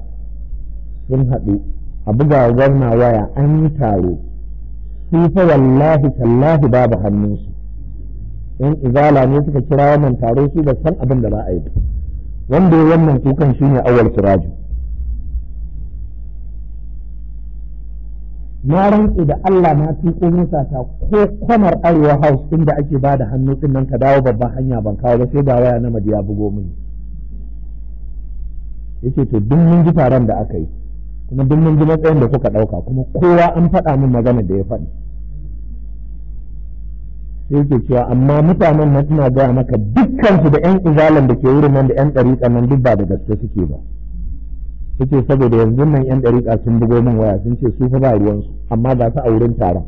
sun haɗu a buga gwamna waya an yi taro. Su fa wallahi tallahi babu hannunsu. In izala ne suka kira wannan taro, su ba san abin da za a yi ba. Wanda ya wannan kukan shine Awal Siraju. Na rantse da Allah na tuko mota ta ko kwanar Arewa House inda ake ba da hannu din nan ka dawo babban hanya ban kawo ba, sai ga waya na Madiya bugo mini. Yace to duk mun ji taron da aka yi, kuma duk mun ji matsayin da kuka ɗauka, kuma kowa an faɗa min magana da ya faɗi. Sai yake cewa amma mutanen nan ina gaya maka dukkansu da 'yan izalan da ke wurin nan da 'yan ɗariƙan nan duk ba da gaske suke ba. Yace saboda yanzu nan 'yan ɗariƙa sun bugo min waya sun ce su fa ba ruwansu, amma ga su a wurin taron.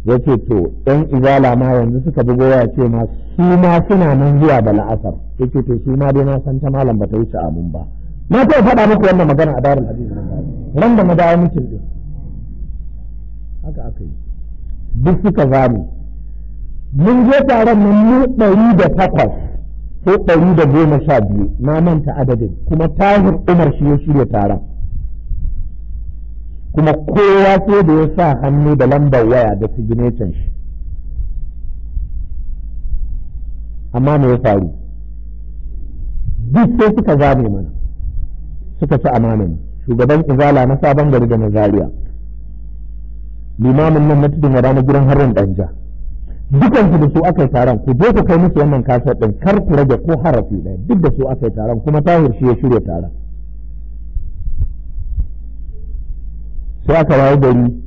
Yace to 'yan izala ma yanzu suka bugo waya ce ma su ma suna nan zuwa da la'asar. Yace to su ma dai na san ta malam ba ta wuce amun ba. Na taɓa faɗa muku wannan magana a Darul Hadith ran da mu dawo mutum ɗin. Haka aka yi. Duk suka zame. Mun je taron nan mu 108 ko 112, na manta adadin, kuma Tahir Umar shi ya shirya taron. Kuma kowa sai da ya sa hannu da lambar waya da siginecin shi. Amma me ya faru? Duk sai suka zame mana, suka ci amanan. Shugaban Izala na Sabon Gari da na Zaria, limamin nan na Tudun Wada na gidan Harin Danja, dukansu da su aka yi taron. Ku je ku kai musu wannan kasar ɗin, kar ku rage ko harafi ɗaya. Duk da su aka yi taron, kuma Tahir shi ya shirya taron. Sai aka waye gari,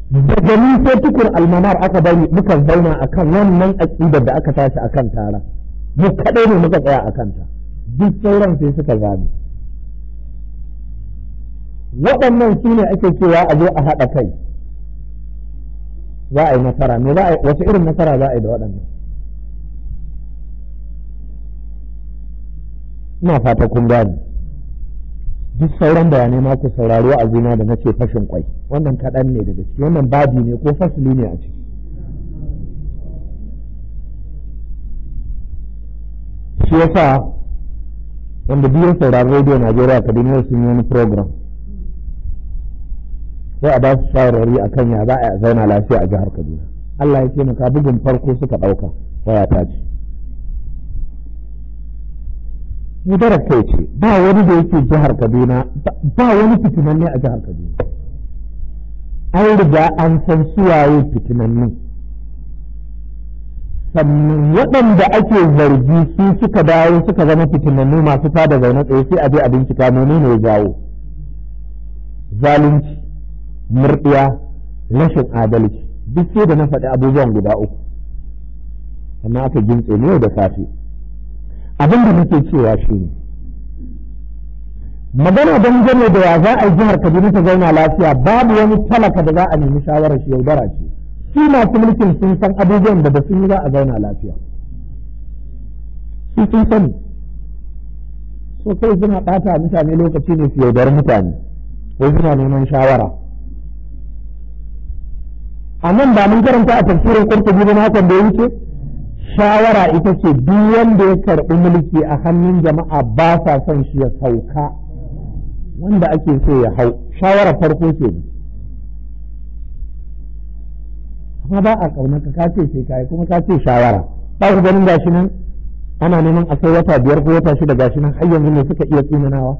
daga ni sai Tukur Almanar aka bari muka zauna akan wannan aƙidar da aka tashi akan taron. Mu kaɗai ne muka tsaya a kanta, duk sauran sai suka zame. Waɗannan su ne ake cewa a zo a haɗa kai za a yi nasara. Me za a yi? Wace irin nasara za a yi da waɗannan? Ina fata kun gane. Duk sauran bayanai ma ku saurari wa'azina da nace fashin kwai. Wannan kaɗan ne daga ciki, wannan babi ne ko fasli ne a ciki. Shi yasa wanda biyan saurari Rediyo Najeriya Kaduna, sun yi wani program, sai a ba su shawarwari a kan ya za a zauna lafiya a jihar Kaduna. Allah ya taimaka, bugun farko suka ɗauka waya ta ce. Mudarar kai ce, ba wani da yake jihar Kaduna, ba wani fitinanne a jihar Kaduna. An riga an san suwaye fitinannu. Sannan waɗanda ake zargi su suka dawo suka zama fitinannu masu tada zaune tsaye, sai a je a bincika menene ya jawo. Zalunci, murɗiya, rashin adalci, duk sai da na faɗi abubuwan guda uku, sannan aka gintse ne yau da safe. Abin da muke cewa shi ne magana dangane da ya za a yi jihar Kaduna ta zauna lafiya, babu wani talaka da za a nemi shawarar shi, yaudara ce. Su masu mulkin sun san abubuwan da ba sun yi za a zauna lafiya, su sun sani. So kai suna ɓata mutane lokaci ne su yaudari mutane wai suna neman shawara. A nan ba mun karanta a tafsirin Qurtubi ba makon da ya wuce? Shawara ita ce duk wanda ya karɓi mulki a hannun jama'a ba sa son shi, ya sauka, wanda ake so ya hau. Shawara farko ce. Amma ba a ƙaunar ka ce sai kai kuma ka ce shawara. Ba ku ganin gashi nan ana neman a kai wata 5 ko wata 6, gashi nan har yanzu ne suka iya tsinanawa?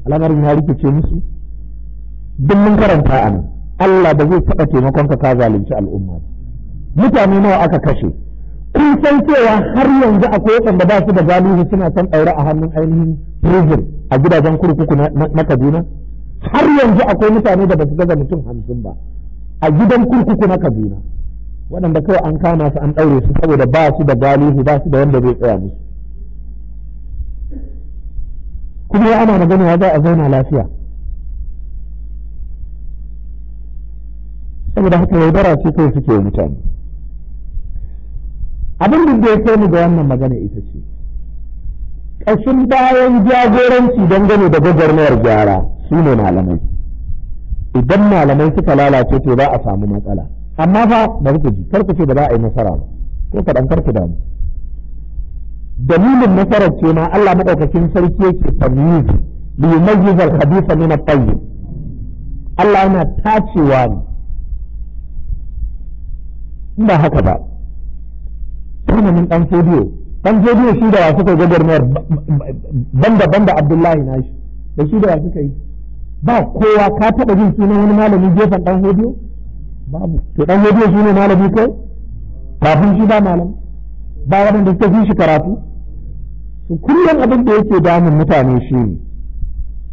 Al'amarin ya rikice musu. Duk mun karanta a nan. Allah ba zai taɓa taimakon ka ka zalunci al'umma ba. Mutane nawa aka kashe? Kun san cewa har yanzu akwai waɗanda ba su da galihu suna son ɗaure a hannun ainihin prison a gidajen kurkuku na Kaduna? Har yanzu akwai mutane da ba su gaza mutum 50 ba a gidan kurkuku na Kaduna, waɗanda kawai an kama su an ɗaure su saboda ba su da galihu, ba su da wanda zai tsaya musu. Kuma ya ana magana ya za a zauna lafiya? Saboda haka yaudara ce kawai suke wa mutane. Abin da ya kai mu ga wannan magana ita ce ƙashin bayan jagoranci dangane da gwagwarmayar gyara su ne malamai. Idan malamai suka lalace, to za a samu matsala. Amma fa bari ku ji, kar ku ce ba za a yi nasara ba ko kaɗan, kar ku damu. Dalilin nasarar ce ma Allah madaukakin sarki yake tamyiz, li yumayyiz al-khabitha min at-tayyib. Allah yana tacewa ne. In ba haka ba, zamanin Dan Fodiyo, Dan Fodiyo shi da wa suka gwagwarmayar banda Abdullahi nashi? Da shi da wa suka yi? Ba kowa. Ka taɓa jin sunan wani malami gefen Dan Fodiyo? Babu. To Dan Fodiyo shi ne malami kai? Kafin shi ba malam, ba waɗanda suka fi shi karatu. Su kullum abin da yake damun mutane shi ne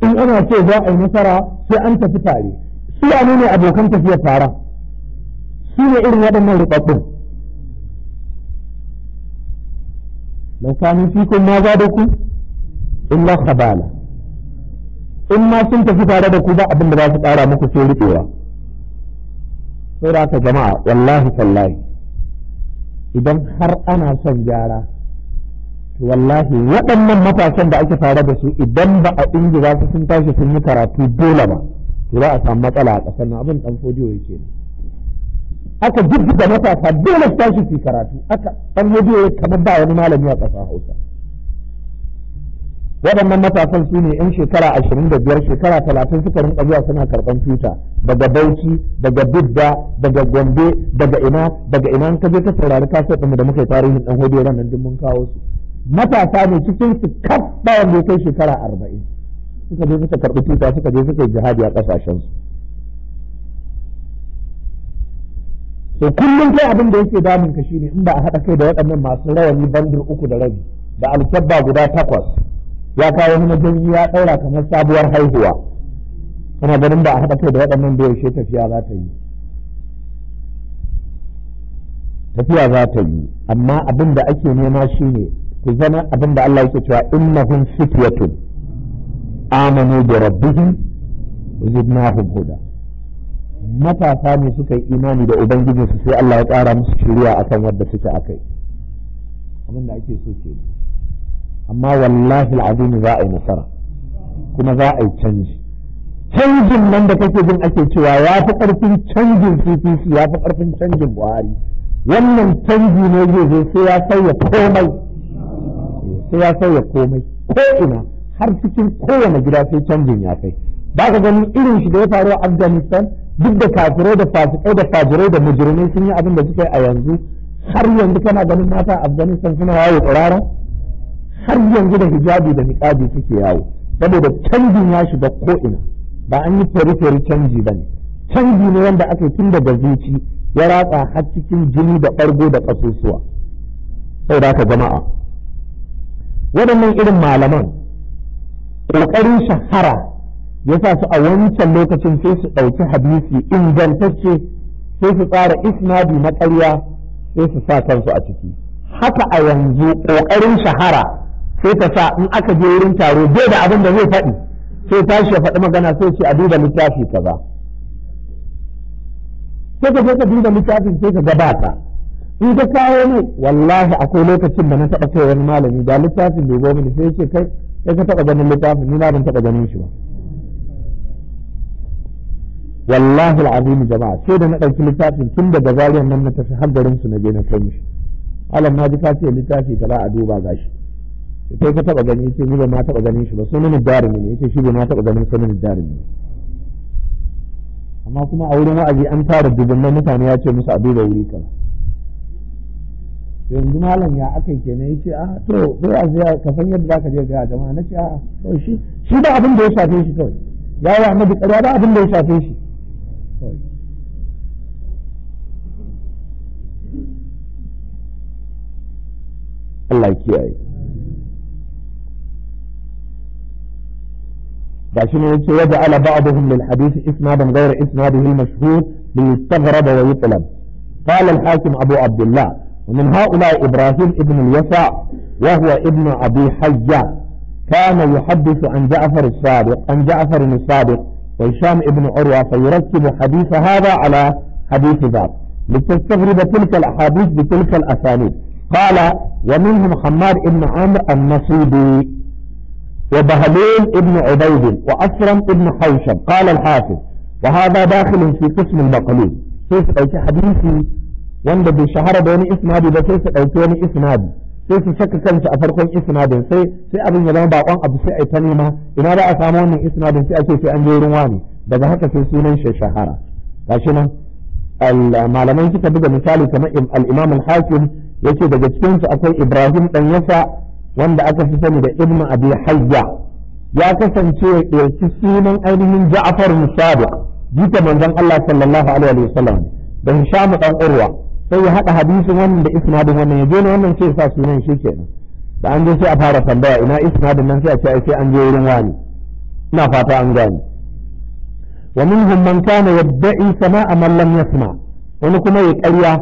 in ana ce za a yi nasara sai an tafi tare. Su ne abokan tafiyar taron? Su ne irin waɗannan rubabbun. لو كانوا فيكم ما زادوكم إلا خبالا. In ma sun tafi tare da ku, ba abin da za su ƙara muku sai riƙewa. Sai da aka jama'a, wallahi tallahi, idan har ana son gyara, to wallahi waɗannan matasan da ake tare da su, idan ba a ingiza su sun tashi sun yi karatu dole ba, to za a samu matsala a ƙasar nan. Abin Dan Fodiyo yake aka jijjiga matasa dole su tashi su karatu. Aka Dan Fodiyo kamar ba wani malami a ƙasar Hausa. Waɗannan matasan su ne 'yan shekara 25, shekara 30 suka rinka zuwa suna karɓan tuta daga Bauchi, daga Bidda, daga Gombe, daga ina daga ina. Ka je ka saurari kaset ɗinmu da muka yi tarihin Dan Hodiyo ran nan, duk mun kawo su. Matasa ne, cikin su kaf ba wanda ya kai shekara 40. Suka je suka karɓi tuta, suka je suka yi jihadi a ƙasashensu. So kullum kai abin da yake damun ka shine in ba a haɗa kai da waɗannan masu rawani bandir 3.5 da alkyabba guda 8 ya kawo wani majanyi ya ɗaura kamar sabuwar haihuwa, kana ganin ba a haɗa kai da waɗannan da yaushe tafiya za ta yi. Tafiya za ta yi, amma abin da ake nema shine ku zama abin da Allah yake cewa innahum fityatun amanu bi rabbihim wa zidnahum huda. Matasa ne suka yi imani da ubangijinsu, sai Allah ya ƙara musu shiriya akan wadda suke akai. Abin da ake so ke, amma wallahi al'azim za a yi nasara kuma za a yi canji. Canjin nan da kake jin ake cewa ya fi ƙarfin canjin CPC, ya fi ƙarfin canjin Buhari. Wannan canji ne zai zo sai ya sauya komai, sai ya sauya komai ko ina, har cikin kowane gida sai canjin ya kai. Ba ka ganin irin shi da ya faru a Afghanistan, duk da kafirai da fasikai da fajirai da mujrimai sun yi abin da suka yi a yanzu, har yanzu kana ganin mata a Afghanistan suna yawo tsirara, har yanzu da hijabi da niqabi suke yawo, saboda canjin ya shiga ko ina. Ba an yi feri-feri canji ba ne, canji ne wanda aka yi tun daga zuci ya ratsa har cikin jini da ɓargo da ƙasusuwa. Saboda haka jama'a, waɗannan irin malaman ƙoƙarin shahara ya sa su a wancan lokacin sai su ɗauki hadisi ingantacce, sai su tsara isnadi na ƙarya, sai su sa kansu a ciki. Haka a yanzu ƙoƙarin shahara sai ta sa in aka je wurin taro bai da abin da zai faɗi, sai tashi ya faɗi magana sai ce a duba littafi kaza. Sai ka je ka duba littafin sai ka gabata. In ka kawo mai, wallahi akwai lokacin da na taɓa kai wani malami da littafin bai zo mini, sai ce kai kai ka taɓa ganin littafin, ni na ban taɓa ganin shi ba. Wallahi al'azim jama'a, sai da na ɗauki littafin tun daga Zariyan nan na tafi har garin su na je na kai mishi. Alam na ji ka ce littafi kaza a duba gashi. Sai ka taɓa gani, yace ni ban ma taɓa ganin shi ba, sunan Darimi ne, yace shi bai ma taɓa ganin sunan Darimi. Amma kuma a wurin wa'azi an tara dubunnan mutane ya ce musu a duba wuri kaza. Yanzu malam ya aka yi kenan, yace a to sai a zai ka san yadda zaka je ga jama'a. Nace a to shi ba abin da ya shafe shi kawai, ya yi annabi ƙarya ba abin da ya shafe shi kawai. Allah kiyaye. Gashi ne yace waja'ala ba'dhum lil hadith isnadan ghayra isnadihi al-mashhur li yustaghrab wa yutlab. Qala al-hakim Abu Abdullah, ومن هؤلاء إبراهيم ابن اليسع وهو ابن أبي حية، كان يحدث عن جعفر الصادق عن جعفر الصادق وهشام ابن عروة، فيركب حديث هذا على حديث ذاك لتستغرب تلك الأحاديث بتلك الأسانيد. قال ومنهم حماد ابن عمرو النصيبي وبهلول ابن عبيد وأسرم ابن حوشب. قال الحافظ وهذا داخل في قسم المقلوب. كيف حديثي wanda bai shahara da wani isnadi ba sai su ɗauki wani isnadi, sai su saka kansu a farkon isnadin, sai abin ya zama bakon abu, sai a ta nema ina za a samu wannan isnadin, sai a ce sai an je wurin wani, daga haka sai sunan shi shahara. Gashi nan malamai suka buga misali kamar al-Imam al-Hakim yace daga cikin su akwai Ibrahim dan Yasa wanda aka fi sani da Ibn Abi Hayya, ya kasance ya ɗauki sunan ainihin Ja'far Sadiq jika manzon Allah sallallahu alaihi wasallam da Hisham dan Urwa, sai ya haɗa hadisin wannan da isnadin wannan, ya je ne wannan sai ya sa sunan shi kenan. Da an je sai a fara tambaya ina isnadin nan, sai a ce ai sai an je wurin wani. Ina fata an gane. Wa minhum man kana yadda'i sama'a man lam yasma, wani kuma ya ƙarya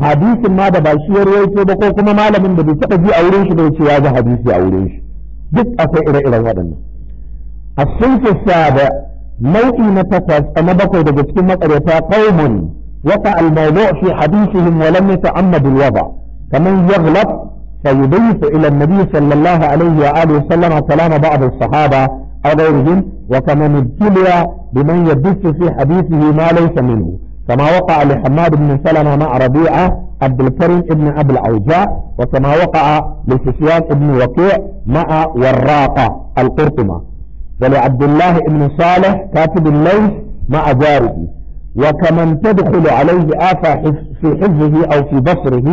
hadisin ma da ba shi ya rawaito ba, ko kuma malamin da bai taɓa ji a wurin shi ba ya ce ya ji hadisi a wurin shi. Duk akwai ire-iren waɗannan. As-sinfu sabi, nau'i na takwas na bakwai daga cikin maƙaryata, qaumun وقع الموضوع في حديثهم ولم يتعمد الوضع، كمن يغلط فيضيف إلى النبي صلى الله عليه وآله وسلم كلام بعض الصحابة أو غيرهم، وكمن ابتلي بمن يدس في حديثه ما ليس منه، كما وقع لحماد بن سلمة مع ربيعة عبد الكريم بن أبي العوجاء، وكما وقع لسفيان بن وكيع مع وراقة القرطمة، ولعبد الله بن صالح كاتب الليث مع جاره، وكمن تدخل عليه آفة في حفظه أو في بصره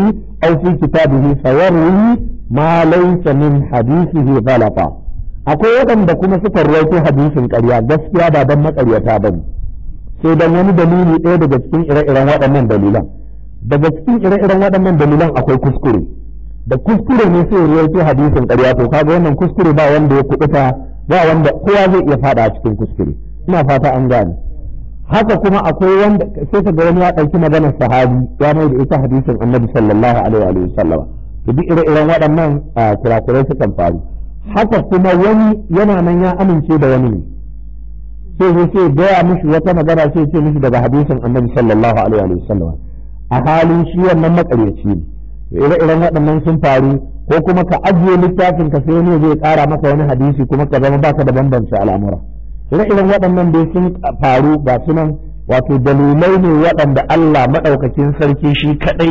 أو في كتابه فيروي ما ليس من حديثه غلطا، Akwai waɗanda kuma suka ruwaito hadisin ƙarya gaskiya ba don maƙaryata ba ne, sai don wani dalili ɗaya daga cikin ire-iren waɗannan dalilan. Daga cikin ire-iren waɗannan dalilan akwai kuskure. Da kuskure ne sai ruwaito hadisin ƙarya. To kaga wannan kuskure ba wanda ya kuɓuta, ba wanda kowa zai iya faɗa a cikin kuskure. Ina fata an gane. Haka kuma akwai wanda sai ka ga wani ya ɗauki maganar sahabi ya mai da ita hadisin Annabi sallallahu alaihi wa sallam. To duk ire-iren waɗannan kurakurai sukan faru. Haka kuma wani yana nan ya amince da wani ne, sai gaya mishi wata magana, sai ce mishi daga hadisin Annabi sallallahu alaihi wa sallam, a halin shi wannan makaryaci ne. Ire-iren waɗannan sun faru. Ko kuma ka ajiye littafin ka sai wani zai ƙara maka wani hadisi kuma ka zama baka da bambance al'amura. Ire-iren waɗannan dai sun faru, ga sunan, wato dalilai ne waɗanda Allah maɗaukakin sarki shi kaɗai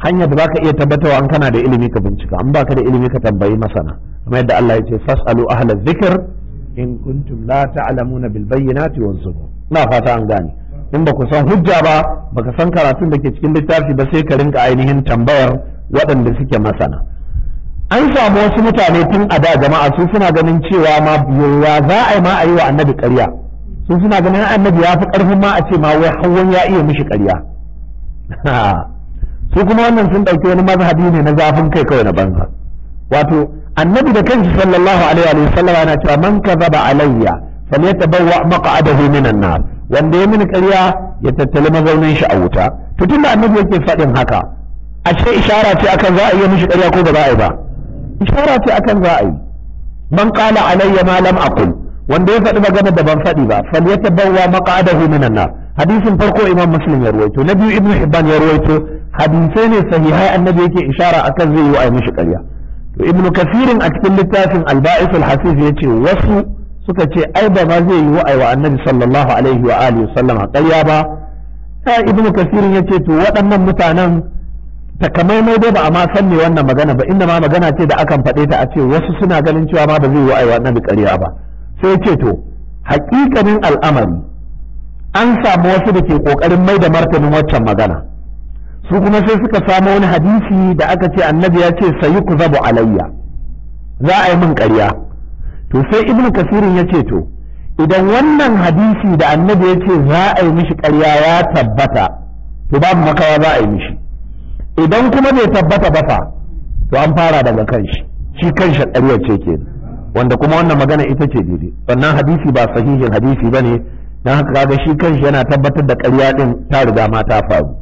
hanya da baka iya tabbatarwa. An kana da ilimi ka bincika, an baka da ilimi ka tambayi masana, kamar yadda Allah ya ce fas'alu ahla dhikr in kuntum la ta'lamuna bil bayyinati waz zubur. Ina fata an gane. In ba ku san hujja ba, baka san karatun da ke cikin littafi ba, sai ka rinka ainihin tambayar waɗanda suke masana. An samu wasu mutane tun a da, jama'a, su suna ganin cewa ma ya za a yi ma a yi wa Annabi ƙarya. Su suna ganin Annabi ya fi ƙarfin ma a ce ma wai hawan ya iya mishi ƙarya. Su kuma wannan sun ɗauki wani mazhabi ne na zafin kai kawai na banza. Wato Annabi da kanshi sallallahu alaihi wa sallam yana cewa man kazaba alayya falyatabawwa maq'adahu minan nar, wanda ya mini ƙarya ya tattali mazaunin shi a wuta. To tunda Annabi yake faɗin haka, ashe ishara ce akan za a iya mishi ƙarya ko ba za a yi ba? Ishara ce akan za a yi. Man qala alayya ma lam aqul, wanda ya faɗi magana da ban faɗi ba, falyatabawwa maq'adahu minan nar. Hadisin farko Imam Muslim ya ruwaito, na biyu Ibn Hibban ya ruwaito, hadisai ne sahihai. Annabi yake ishara akan zai yi wa mishi ƙarya. To Ibn Kathirin a cikin littafin Al-Ba'ith al-Hasif yace wasu suka ce ai ba ma zai yi wa wa Annabi sallallahu alaihi wa alihi sallama ƙarya ba. Ibn Kathirin yace to waɗannan mutanen takamaimai dai ba a ma san me wannan magana ba, inda ma magana ce da akan faɗe ta a ce wasu suna ganin cewa ma ba zai yi wa Annabi ƙarya ba. Sai yace to haƙiƙanin al'amari an samu wasu da ke ƙoƙarin mai da martanin waccan magana. Su kuma sai suka samu wani hadisi da aka ce Annabi ya ce sayi ku zabu alayya, za a yi min ƙarya. To sai Ibnu Kasirin ya ce to idan wannan hadisi da Annabi ya ce za a yi mishi ƙarya ya tabbata, to babu makawa za a yi mishi. Idan kuma bai tabbata ba fa, to an fara daga kanshi, shi kanshi ƙaryar ce kenan. Wanda kuma wannan magana ita ce daidai. Wannan hadisi ba sahihin hadisi bane, dan haka kaga shi kanshi yana tabbatar da ƙarya din ta riga ma ta faru.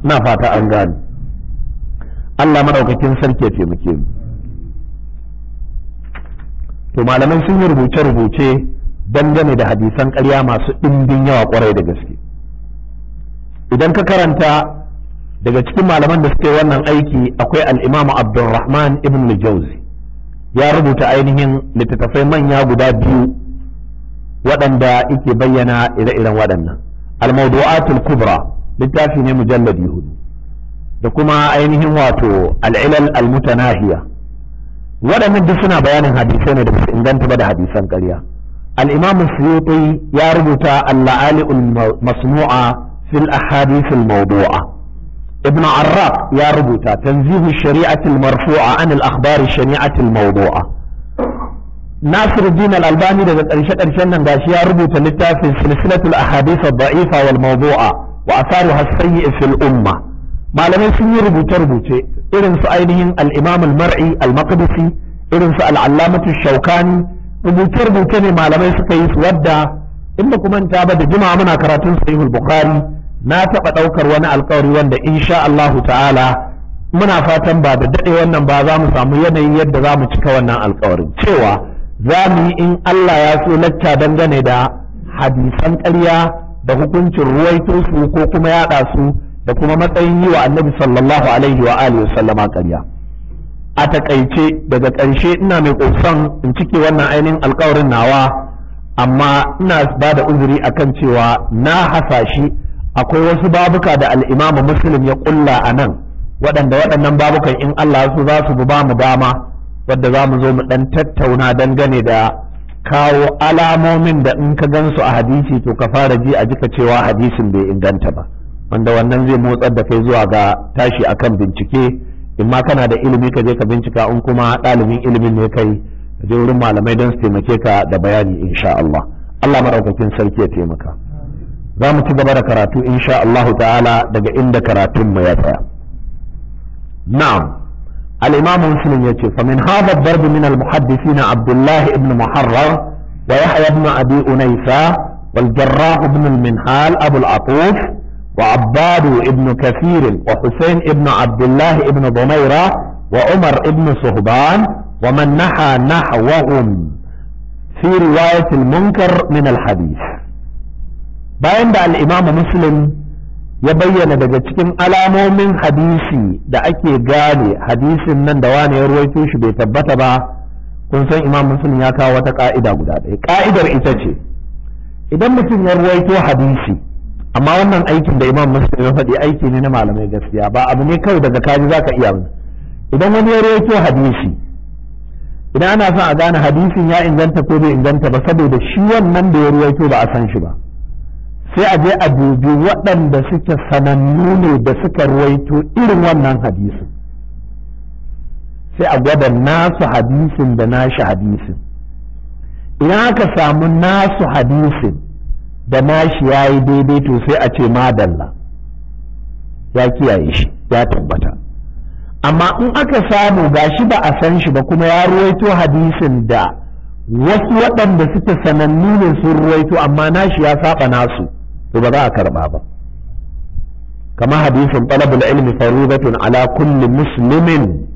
Ina fata an gane. Allah madaukakin sarki ya taimake mu. To malamai sun yi rubuce-rubuce dangane da hadisan ƙarya masu ɗimbin yawa ƙwarai da gaske. Idan ka karanta daga cikin malaman da suke wannan aiki, akwai al-Imam Abdulrahman ibn al-Jauzi, ya rubuta ainihin littattafai manya guda biyu waɗanda yake bayyana ire-iren waɗannan. Al-Mawdu'atul Kubra, littafi ne mujalladi 4, da kuma ainihin wato Al-Ilal Al-Mutanahiya. Waɗannan duk suna bayanin hadisai ne da basu inganta ba da hadisan ƙarya. Al-Imam Suyuti ya rubuta Al-La'ali al-Masnu'a fil Ahadith al-Mawdu'a. Ibn Arraq ya rubuta Tanzihu Shari'ati al-Marfu'a an al-Akhbar al-Shani'ati al-Mawdu'a. Nasiruddin Al-Albani daga ƙarshe ƙarshen nan gashi ya rubuta littafin Silsilatul Ahadith ad-Da'ifa wal Mawdu'a wa atharuha as-sayyi fil Umma. Malamai sun yi rubuce-rubuce irin su ainihin al-Imam al-Mar'i al-Maqdisi, irin su al-Allamatu Shaukani. Rubuce-rubuce ne malamai suka yi su, wadda in ba ku manta ba, da jima'a muna karatun Sahihul Bukhari na taɓa ɗaukar wani alkawari wanda insha Allahu ta'ala muna fatan ba da daɗe wannan ba za mu samu yanayi yadda za mu cika wannan alkawarin, cewa za mu yi in Allah ya so lacca dangane da hadisan ƙarya da hukuncin ruwaito su ko kuma yaɗa su, da kuma matsayin yi wa Annabi sallallahu alaihi wa alihi sallama ƙarya. A takaice, daga ƙarshe ina mai ƙosan in cike wannan ainihin alkawarin nawa, amma ina ba da uzuri akan cewa na hasashi akwai wasu babuka da Al'imamu Muslim ya ƙulla a nan, waɗanda waɗannan babukan in Allah su za su ba mu dama wadda za mu zo mu ɗan tattauna dangane da kawo alamomin da in ka gansu a hadisi to ka fara ji a jika cewa hadisin bai inganta ba, wanda wannan zai motsar da kai zuwa ga tashi akan bincike. In ma kana da ilimi ka je ka bincika, in kuma ɗalibin ilimin ne kai, Ka je wurin malamai don su taimake ka da bayani insha Allah. Allah madaukakin sarki ya taimaka. Za mu ci gaba da karatu insha Allah ta'ala daga inda karatun mu ya tsaya. Na'am, al-imam Muslim yace fa min hadha ad-darb min al-muhaddisin Abdullah ibn Muharrar wa Yahya ibn Abi Unaysa wal Jarrah ibn al-Minhal Abu al-Atuf wa Abbad ibn Kathir wa Husayn ibn Abdullah ibn Dumayra wa Umar ibn Suhban wa man naha nahwahum fi riwayat al-munkar min al-hadith. Bayan da al-Imam Muslim ya bayyana daga cikin alamomin hadisi da ake gane hadisin nan da wani ya ruwaito shi bai tabbata ba, kun san Imam Muslim ya kawo wata ka'ida guda ɗaya. Ka'idar ita ce idan mutum ya ruwaito hadisi, amma wannan aikin da Imam Muslim ya faɗi aiki ne na malamai gaskiya, ba abu ne kawai daga kaji zaka iya ba. Idan wani ya ruwaito hadisi, idan ana son a gane hadisin ya inganta ko bai inganta ba, saboda shi wannan da ya ruwaito ba a san shi ba, sai a je a dubi waɗanda suke sanannu ne da suka ruwaito irin wannan hadisin, sai a gwada nasu hadisin da nashi hadisin. Idan aka samu nasu hadisin da nashi ya yi daidai, to sai a ce madalla, ya kiyaye shi, ya tabbata. Amma in aka samu gashi ba a san shi ba kuma ya ruwaito hadisin da wasu waɗanda suke sanannu ne sun ruwaito amma nashi ya saba nasu, to ba za a karba ba. Kama hadisin talabul ilmi faridatun ala kulli muslimin,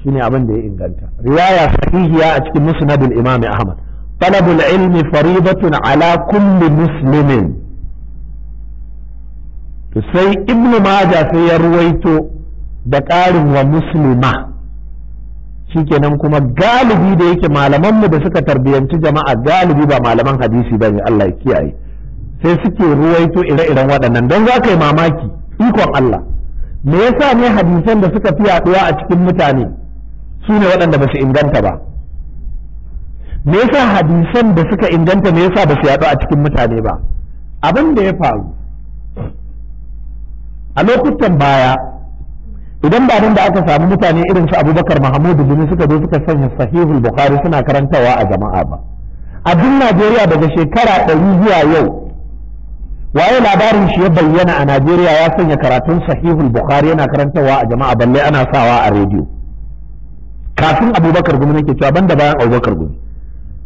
shine abin da ya inganta, riwaya sahihiya a cikin musnadul imam Ahmad, talabul ilmi faridatun ala kulli muslimin. To sai Ibnu Majah sai ya ruwaito da ƙarin wa muslima. Shikenan kuma galibi da yake malamanmu da suka tarbiyanci jama'a galibi ba malaman hadisi ba ne, Allah ya kiyaye, sai suke ruwaito ire-iren waɗannan. Don za ka yi mamaki ikon Allah, me yasa ne hadisan da suka fi yaɗuwa a cikin mutane su ne waɗanda ba su inganta ba? Me yasa hadisan da suka inganta me yasa ba su yaɗu a cikin mutane ba? Abin da ya faru a lokutan baya, idan ba nan da aka samu mutane irin su Abubakar Mahamudu Gumi suka zo suka sanya Sahihul Bukhari suna karantawa a jama'a ba, a duk Najeriya daga shekara 100 zuwa yau, waye labarin shi ya bayyana a Najeriya ya sanya karatun Sahihul Bukhari yana karantawa a jama'a, balle ana sawa a rediyo? Kafin Abubakar Gumi nake cewa, banda bayan Abubakar Gumi,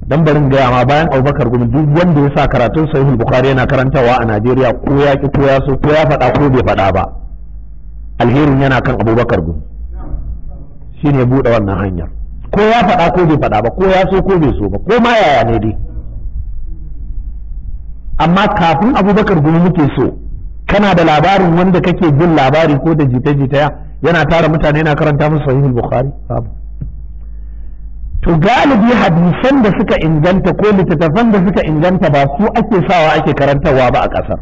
dan barin gaya ma, bayan Abubakar Gumi duk wanda ya sa karatun Sahihul Bukhari yana karantawa a Najeriya, ko ya ki ko ya so, ko ya faɗa ko bai faɗa ba, alherin yana kan Abubakar Gumi, shi ne buɗe wannan hanyar. Ko ya faɗa ko bai faɗa ba, ko ya so ko bai so ba, ko ma yaya ne dai. Amma kafin Abubakar Gumi muke so, kana da labarin wanda kake jin labari ko da jita-jita yana tara mutane yana karanta musu Sahihul Bukhari? Babu. To galibi hadisan da suka inganta ko littattafan da suka inganta ba su ake sawa ake karantarwa ba a ƙasar.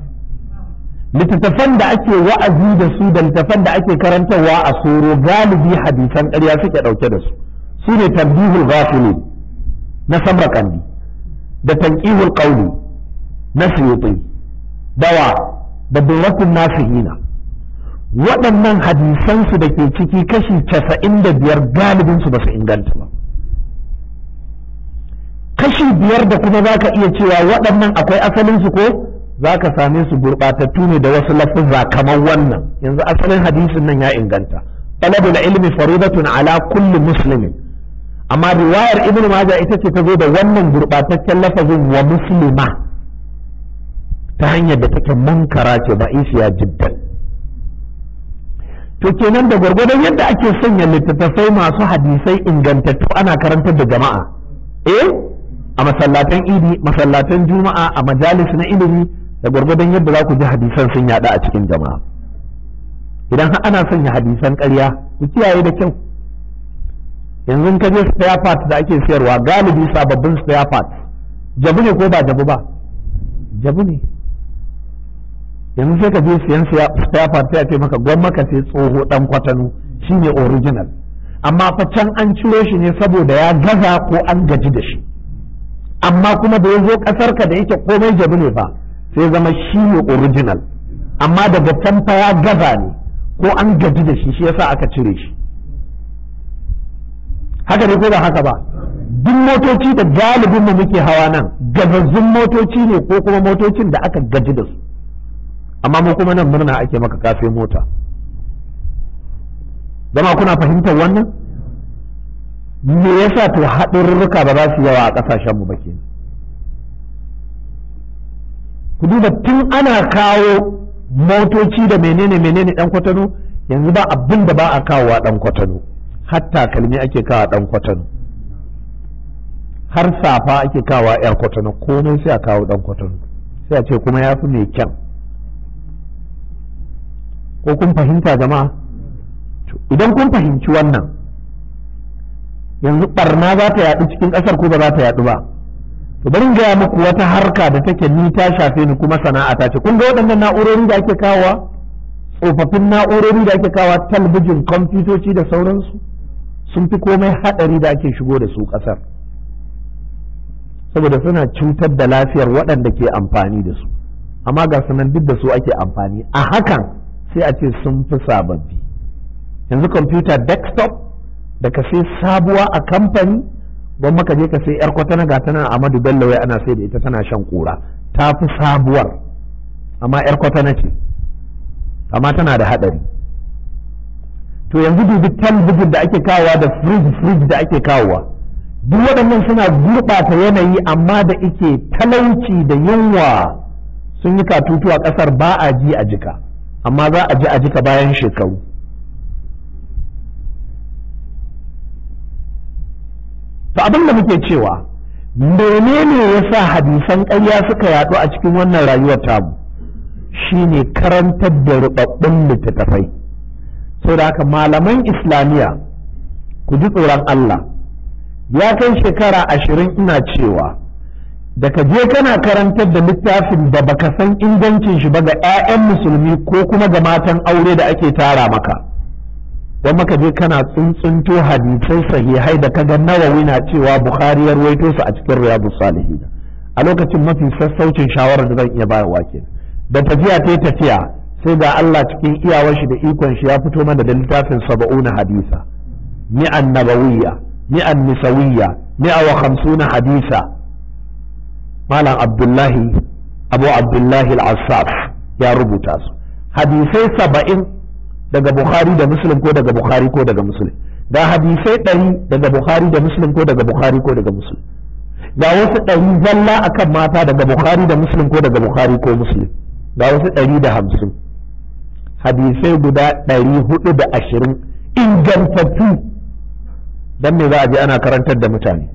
Littattafan da ake wa'azi da su da littattafan da ake karantarwa a soro galibi hadisan ƙarya suke ɗauke da su. Su ne Tambihul Ghafilin na Samarkandi da Tanqihul Qawli na Suyuti dawa da Durratun Nasihina. Waɗannan hadisan su da ke ciki kashi 95 galibin su ba su inganta ba. Kashi 5 da kuma zaka iya cewa waɗannan akwai asalin su ko za ka same su gurɓatattu ne da wasu lafuzza kamar wannan. Yanzu asalin hadisin nan ya inganta, talabul ilmi faridatun ala kulli muslimin, amma riwayar Ibnu Majah ita ce ta zo da wannan gurɓataccen lafazin wa muslima ta hanyar da take munkara ce ba'isiya jiddan. To kenan da gwargwadon yadda ake sanya littattafai masu hadisai ingantattu ana karantar da jama'a, a masallatan idi, masallatan juma'a, a majalis na ilimi, da gwargwadon yadda za ku ji hadisan sun yaɗu a cikin jama'a. Idan har ana sanya hadisan ƙarya, ku kiyaye da kyau. Yanzu ka je spare part da ake siyarwa, galibi sababbin spare parts jabu ne ko ba jabu ba? Jabu ne. Yanzu sai ka je siyan spare part sai a ce maka gwamma ka sai tsoho dan kwatano, shine original. Amma fa can an ciro shi ne saboda ya gaza ko an gaji da shi. Amma kuma da ya zo ƙasar ka da yake komai jabu ne fa, sai zama shi ne original. Amma daga can fa ya gaza ne ko an gaji da shi, shi yasa aka cire shi. Haka ne ko ba haka ba? Duk motoci da galibin mu muke hawa nan gazazzun motoci ne ko kuma motocin da aka gaji da su, amma mu kuma nan murna ake maka kafe mota. Zama kuna fahimtar wannan? Me yasa to haɗurruka ba za su yawa a ƙasashen mu ba kenan? Ku duba, tun ana kawo motoci da menene menene ɗan kwatano, yanzu ba abin da ba a kawowa ɗan kwatano, hatta kalmi ake kawo ɗan kwatano, har safa ake kawo yar kwatano, komai sai a kawo ɗan kwatano, sai a ce kuma ya fi mai kyan. Ko kun fahimta jama'a? Idan kun fahimci wannan, yanzu barna za ta yaɗu cikin ƙasar ko ba za ta yaɗu ba? To bari in gaya muku wata harka da take ni ta shafe ni kuma sana'a ta ce. Kun ga waɗannan na'urori da ake kawowa, tsofaffin na'urori da ake kawowa, talabijin, kwamfutoci da sauransu, sun fi komai haɗari da ake shigo da su ƙasar, saboda suna cutar da lafiyar waɗanda ke amfani da su. Amma ga sunan duk da su ake amfani, a hakan sai a ce sun fi sababbi. Yanzu kwamfuta desktop da ka sai sabuwa a kamfani, don maka je ka sai yar kwatana, ga tana Ahmadu Bello wai ana sai da ita tana shan kura, ta fi sabuwar, amma yar kwatana ce, amma tana da hadari. To yanzu dubi talabijin da ake kawowa da fridge fridge da ake kawowa, duk waɗannan suna gurɓata yanayi, amma da ike talauci da yunwa sun yi katutu a ƙasar, ba a ji a jika, amma za a ji a jika bayan shekaru. To abin da muke cewa, menene yasa hadisan ƙarya suka yaɗu a cikin wannan rayuwar tamu? Shine karantar da rubabbun littattafai. Saboda haka malaman islamiyya, ku ji tsoron Allah. Ya kai shekara 20 ina cewa da ka je kana karantar da littafin da baka san ingancin shi ba ga 'ya'yan musulmi ko kuma ga matan aure da ake tara maka, don maka je kana tsuntsunto hadisai sahihai da kaga Nawawi na cewa Bukhari ya ruwaito su a cikin Riyadus Salihin. A lokacin mafi sassaucin shawarar da zan iya bayarwa kenan. Da tafiya ta tafiya, sai ga Allah cikin iyawar shi da ikon shi ya fito mana da littafin 70 hadisa, mi'an nabawiyya, mi'an nisawiyya, 150 hadisa. Malam Abdullahi Abu Abdullahi Al-Assaf ya rubuta su, hadisai 70 daga Bukhari da Muslim ko daga Bukhari ko daga Muslim, ga hadisai 100 daga Bukhari da Muslim ko daga Bukhari ko daga Muslim, ga wasu 100 zalla akan mata daga Bukhari da Muslim ko daga Bukhari ko Muslim, ga wasu 150, hadisai guda 420 ingantattu. Dan me za a je ana karantar da mutane?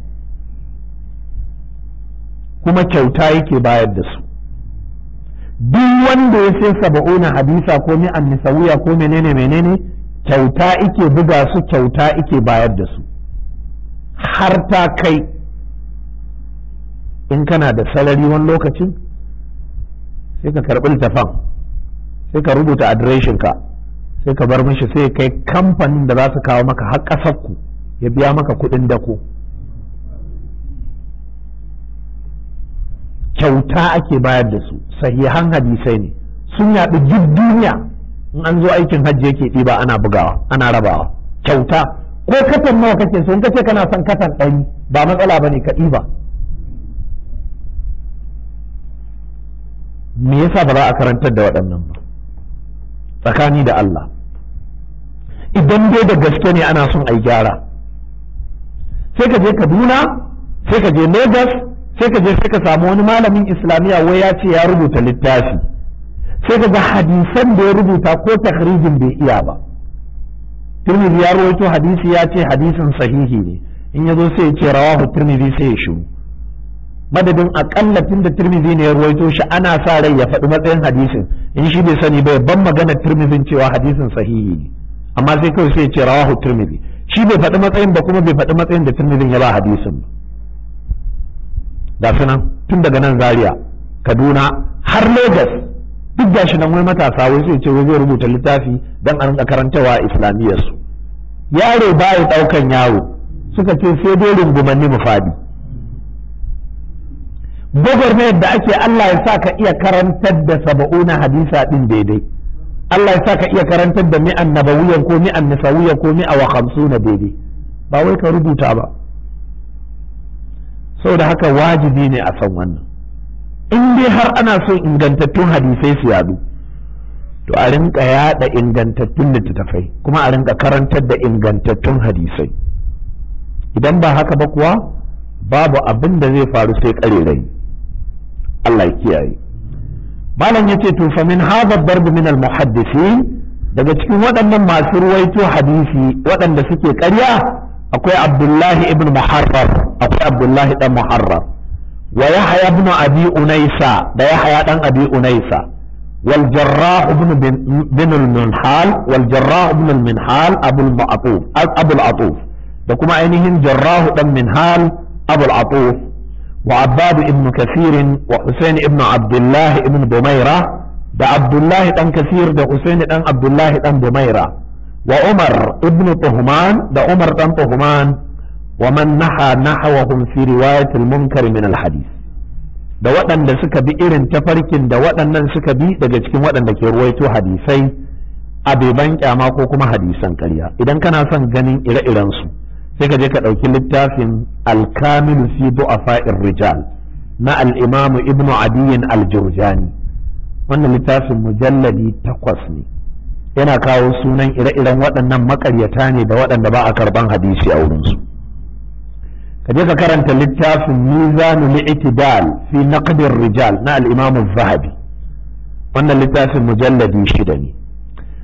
Kuma kyauta yake bayar da su. Duk wanda ya sai 70 hadisa ko mi'an nisawiya ko menene menene, kyauta ike buga su, kyauta ike bayar da su. Har ta kai in kana da salari wani lokacin sai ka karɓi littafan, sai ka rubuta adireshinka, sai ka bar mishi, sai kai kamfanin da za su kawo maka har ƙasarku, ya biya maka kuɗin dako. Kyauta ake bayar da su, sahihan hadisai ne, sun yaɗu duk duniya. In an zo aikin hajji yake ɗiba ana bugawa ana rabawa kyauta. Ko katan nawa kake so, in kace kana son katan 100 ba matsala bane, ka ɗiba. Me yasa ba za a karantar da waɗannan ba tsakani da Allah? Idan dai da gaske ne ana son a yi gyara, sai ka je Kaduna, sai ka je Lagos, sai ka je sai ka samu wani malamin islamiyya wai ya ce ya rubuta littafi, sai ka ga hadisan da ya rubuta ko takhrijin bai iya ba. Tirmidhi ya rawaito hadisi ya ce hadisin sahihi ne, in ya zo sai ya ce rawahu Tirmidhi, sai ya shiru. Madadin akalla tun da Tirmidhi ne ya rawaito shi ana sa rai ya faɗi matsayin hadisin, in shi bai sani ba ban magana Tirmidhin cewa hadisin sahihi ne, amma sai kawai sai ya ce rawahu Tirmidhi, shi bai faɗi matsayin ba kuma bai faɗi matsayin da Tirmidhin ya ba hadisin ba. Ga su nan tun daga nan Zaria, Kaduna har Lagos, duk gashi nan wai matasa wai sai ce wai zai rubuta littafi don a rinka karantawa a islamiyyar su. Yaro baya daukan yaro, suka ce sai dai rungumanni mu fadi. Gwagwarmayar da ake, Allah ya sa ka iya karantar da 70 hadisa din daidai, Allah ya sa ka iya karantar da mi'an nabawiyyan ko mi'an nisawiyyan ko 150 daidai, ba wai ka rubuta ba. Saboda haka wajibi ne a san wannan. In dai har ana son ingantattun hadisai su yadu, to a rinka yada ingantattun littattafai kuma a rinka karantar da ingantattun hadisai. Idan ba haka ba kuwa, babu abin da zai faru sai karerai. Allah ya kiyaye. Malam yace to fa min hadha darb min al muhaddisin, daga cikin waɗannan masu ruwaito hadisi waɗanda suke ƙarya akwai Abdullahi ibn Muharrar, akwai Abdullahi dan Muharrar, wa Yahya ibn Abi Unaysa, da Yahya dan Abi Unaysa, wal Jarrah ibn bin al-Minhal, wal Jarrah ibn al-Minhal Abu al-Atuf, Abu al-Atuf, da kuma ainihin Jarrah dan Minhal Abu al-Atuf, wa Abbad ibn Kathir, wa Husayn ibn Abdullah ibn Bumaira, da Abdullahi dan Kathir da Husayn dan Abdullahi dan Bumaira, wa Umar ibn Tuhman, da Umar dan Tuhman, wa man naha nahwahum fi riwayat al-munkar min al-hadith, da waɗanda suka bi irin tafarkin da waɗannan suka bi daga cikin waɗanda ke ruwaito hadisai abeban kyama ko kuma hadisan ƙarya. Idan kana son ganin ire-iren su, sai ka je ka ɗauki littafin Al-Kamilu fi Du'afa'ir Rijal na al-Imam Ibn Adiyin al-Jurjani. Wannan littafin mujalladi 8 ne, yana kawo sunan ire-iren waɗannan maƙaryata ne da waɗanda ba a karban hadisi a wurinsu. Ka je ka karanta littafin Mizanul I'tidal fi Naqdir Rijal na al-Imam Az-Zahabi. Wannan littafin mujalladi 6 ne.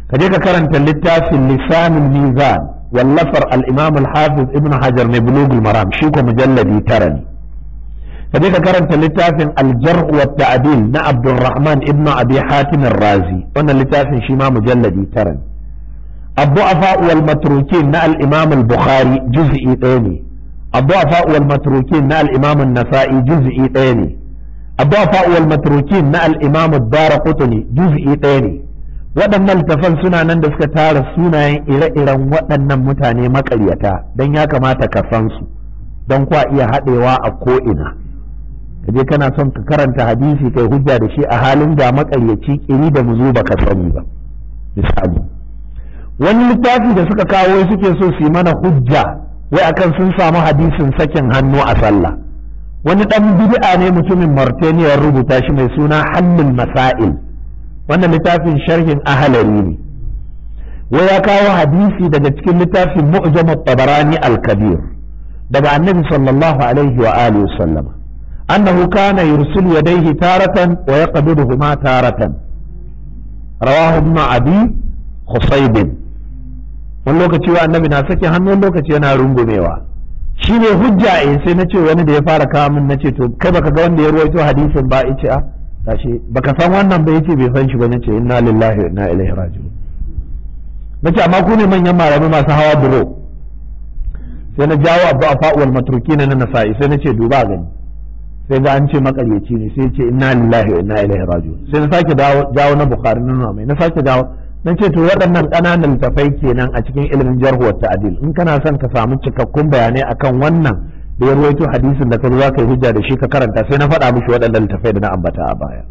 Ka je ka karanta littafin Lisanul Mizan wallafar al-Imam Al-Hafiz Ibn Hajar mai Bulughul Maram, shi ko mujalladi 9 ne. Ka je ka karanta littafin Al-Jarh wa Ta'dil na Abdurrahman ibn Abi Hatim Ar-Razi, wannan littafin shi ma mujalladi 9 ne. Ad-Du'afa wal Matrukin na al-Imam Al-Bukhari juz'i 1 ne. Ad-Du'afa wal Matrukin na al-Imam An-Nasa'i juz'i 1 ne. Ad-Du'afa wal Matrukin na al-Imam Ad-Daraqutni juz'i 1 ne. Waɗannan littafan suna nan da suka tara sunayen ire-iren waɗannan mutane maƙaryata, don ya kamata ka san su, don kwa iya haɗewa a ko'ina. Kaje kana son ka karanta hadisi kai hujja da shi a halin ga maƙaryaci ƙiri da muzu baka sani ba. Misali, wani littafi da suka kawo suke so su yi mana hujja wai akan sun samu hadisin sakin hannu a sallah. Wani ɗan bid'a ne mutumin Mauritania ya rubuta shi mai suna Hallul Masail. Wannan littafin sharhin Ahalari ne. Wai ya kawo hadisi daga cikin littafin Mu'jam at-Tabarani al-Kabir daga Annabi sallallahu alaihi wa alihi sallama, annahu kana yursilu yadayhi taratan wa yaqbiduhuma taratan. Rawahu Ibn Abi Khusayb. Wani lokaci wa Annabi na sake hannu, wani lokaci yana rungumewa. Shine hujja. Sai na ce wani da ya fara kawo min, na ce to kai baka ga wanda ya ruwaito hadisin ba? Yace a tashi baka san wannan ba? Yace bai san shi ba. Nace inna lillahi wa inna ilaihi raji'un. Nace amma ku ne manyan malamai masu hawa duro. Sai na jawo Abu Afa wal Matrukin na Nasa'i, sai nace duba gani. Sai ga an ce makaryaci ne, sai ce inna lillahi wa inna ilaihi raji'un. Sai na sake jawo na Bukhari na nuna mai, na sake jawo, na ce to waɗannan ƙananan littafai kenan a cikin ilimin jarh wa ta'dil. In kana son ka samu cikakkun bayanai akan wannan da ya ruwaito hadisin da ka zo ka yi hujja da shi ka karanta, sai na faɗa mishi waɗannan littafai da na ambata a baya.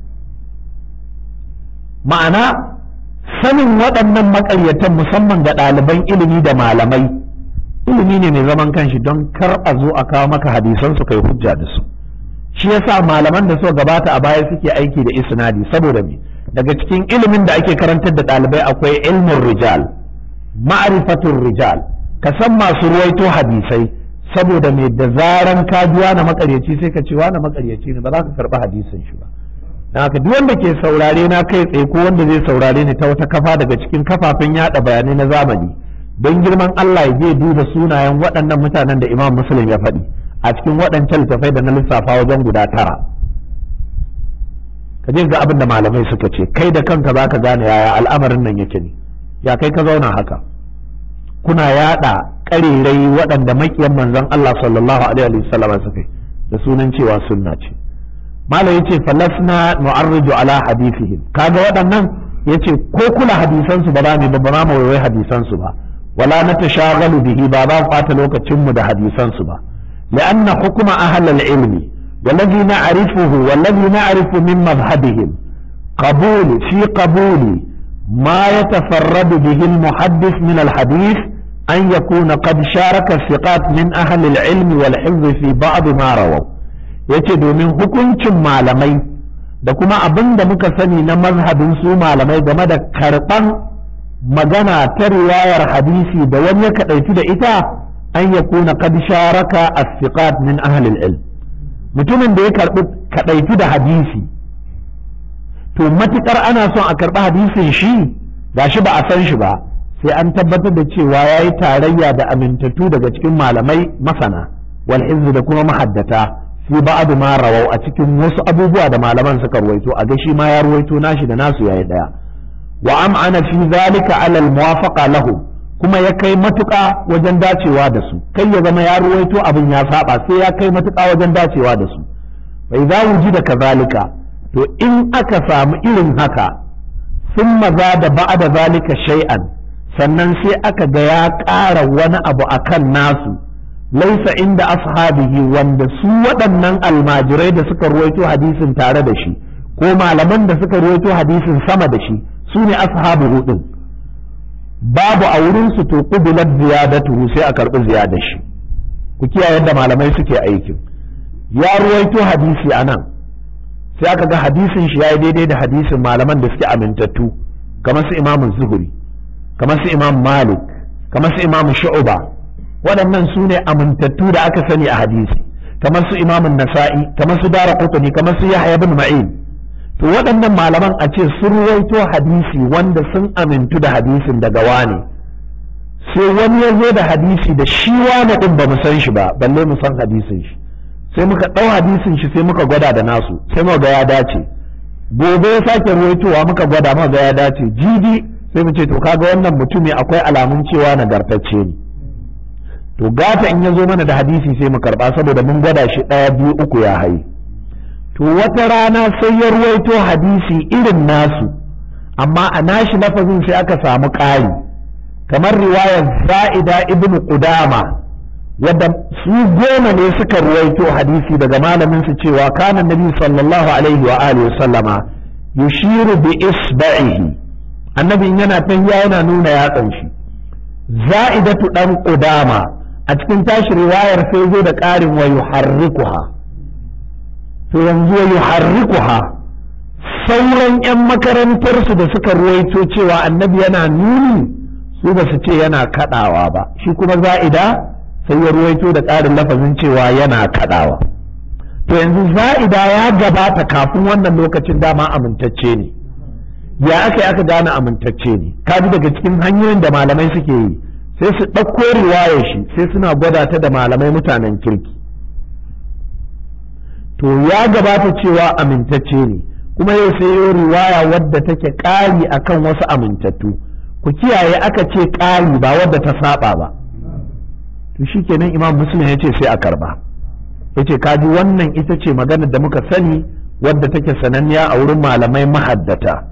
Ma'ana sanin waɗannan maƙaryatan musamman ga ɗaliban ilimi da malamai ilimi ne mai zaman kanshi, don kar a zo a kawo maka hadisan su kai hujja da su. Shi yasa malaman da suka gabata a baya suke aiki da isnadi, saboda me? Daga cikin ilimin da ake karantar da ɗalibai akwai ilmin rijal, ma'rifatul rijal, ka san masu ruwaito hadisai, saboda me? Da zaran ka ji wani makaryaci sai ka ce wani makaryaci ne, ba za ka karɓi hadisin shi ba. Dan haka duk wanda ke saurare na kai tsaye ko wanda zai saurare ni ta wata kafa daga cikin kafafen yada bayanai na zamani, don girman Allah ya je duba sunayen waɗannan mutanen da Imam Muslim ya faɗi a cikin waɗancan littafai da na lissafa wajen guda 9. Ka je ga abin da malamai suka ce, kai da kanka za ka gane yaya al'amarin nan yake ne, ya kai ka zauna haka kuna yada ƙarerai waɗanda maƙiyan manzon Allah sallallahu alaihi wa sallam suka yi da sunan cewa sunna ce. Malam yace falasna nu'arriju ala hadithihim. Kaga waɗannan yace ko kula hadisan su ba za mu ba, ba mu waiwai hadisan su ba, wala natashaghalu bihi, ba za mu ɓata lokacin mu da hadisan su ba. لأن حكم أهل العلم والذي نعرفه والذي نعرف من مذهبهم قبول في قبول ما يتفرد به المحدث من الحديث أن يكون قد شارك الثقات من أهل العلم والحفظ في بعض ما رووا. Yace domin hukuncin malamai da kuma abin da muka sani na mazhabin su malamai game da karɓan magana ta riwayar hadisi da wani ya kaɗaitu da ita, an ya kuna qad sharaka as-siqat min ahli al-ilm. Mutumin da ya karɓi kaɗaitu da hadisi, to matukar ana son a karɓi hadisin shi, gashi ba a san shi ba, sai an tabbatar da cewa yayi tarayya da amintattu daga cikin malamai masana wal hizb da kuma mahaddata fi ba'd ma rawau, a cikin wasu abubuwa da malaman suka ruwaito, a ga shi ma ya ruwaito nashi da nasu yayi daya. Wa am'ana fi zalika ala al muwafaqa lahu, kuma ya kai matuƙa wajen dacewa da su, kai ya zama ya ruwaito abin ya saba, sai ya kai matuƙa wajen dacewa da su. Fa idza wujida kazalika, to in aka samu irin haka, thumma zada ba'da zalika shay'an, sannan sai aka ga ya ƙara wani abu akan nasu, laisa inda ashabihi, wanda su waɗannan almajirai da suka ruwaito hadisin tare da shi ko malaman da suka ruwaito hadisin sama da shi, su ne ashabuhu din, babu a wurin su, to qubilat ziyadatuhu, sai a karɓi ziyadar shi. Ku kiyaye yadda malamai suke aikin. Ya ruwaito hadisi anan, sai aka ga hadisin shi yayi daidai da hadisin malaman da suke amintattu, kamar su Imam Zuhri, kamar su Imam Malik, kamar su Imam Shu'ba. Waɗannan su ne amintattu da aka sani a hadisi, kamar su Imam Nasa'i, kamar su Daraqutni, kamar su Yahya ibn Ma'in. To waɗannan malaman a ce sun ruwaito hadisi wanda sun amintu da hadisin daga wane, sai wani ya zo da hadisi da shi wane ɗin ba mu san shi ba, balle mu san hadisin shi, sai muka ɗau hadisin shi sai muka gwada da nasu, sai muka ga ya dace. Gobe ya sake ruwaitowa, muka gwada, muka ga ya dace. Jibi sai mu ce to kaga wannan mutumi akwai alamun cewa nagartacce ne. To gata in ya zo mana da hadisi sai mu karɓa, saboda mun gwada shi ɗaya, biyu, uku ya haye. To wata rana sai ya ruwaito hadisi irin nasu, amma a nashi lafazin sai aka samu ƙari, kamar riwayar Za'ida ibn Qudama, wadda su 10 ne suka ruwaito hadisi daga malamin su cewa kana nabi sallallahu alaihi wa alihi sallama yushiru bi isba'ihi, annabi yana tahiya yana nuna yatsan shi. Za'idatu dan Qudama a cikin tashi riwayar sai zo da ƙarin wa yuharrikuha. To yanzu wa yuharrikuha, sauran 'yan makarantarsu da suka ruwaito cewa annabi yana nuni, su ba su ce yana kaɗawa ba, shi kuma Za'ida sai ya ruwaito da ƙarin lafazin cewa yana kaɗawa. To yanzu Za'ida ya gabata kafin wannan lokacin, dama amintacce ne. Ya aka yi aka gane amintacce ne? Kaji daga cikin hanyoyin da malamai suke yi, sai su ɗauko riwayar shi sai suna gwada ta da malamai mutanen kirki. To ya gabata cewa amintacce ne, kuma yau sai yau riwaya wadda take ƙari akan wasu amintattu. Ku kiyaye, aka ce ƙari ba wadda ta saba ba. To shikenan Imam Muslim ya ce sai a karba. Yace kaji wannan ita ce maganar da muka sani wadda take sananniya a wurin malamai mahaddata.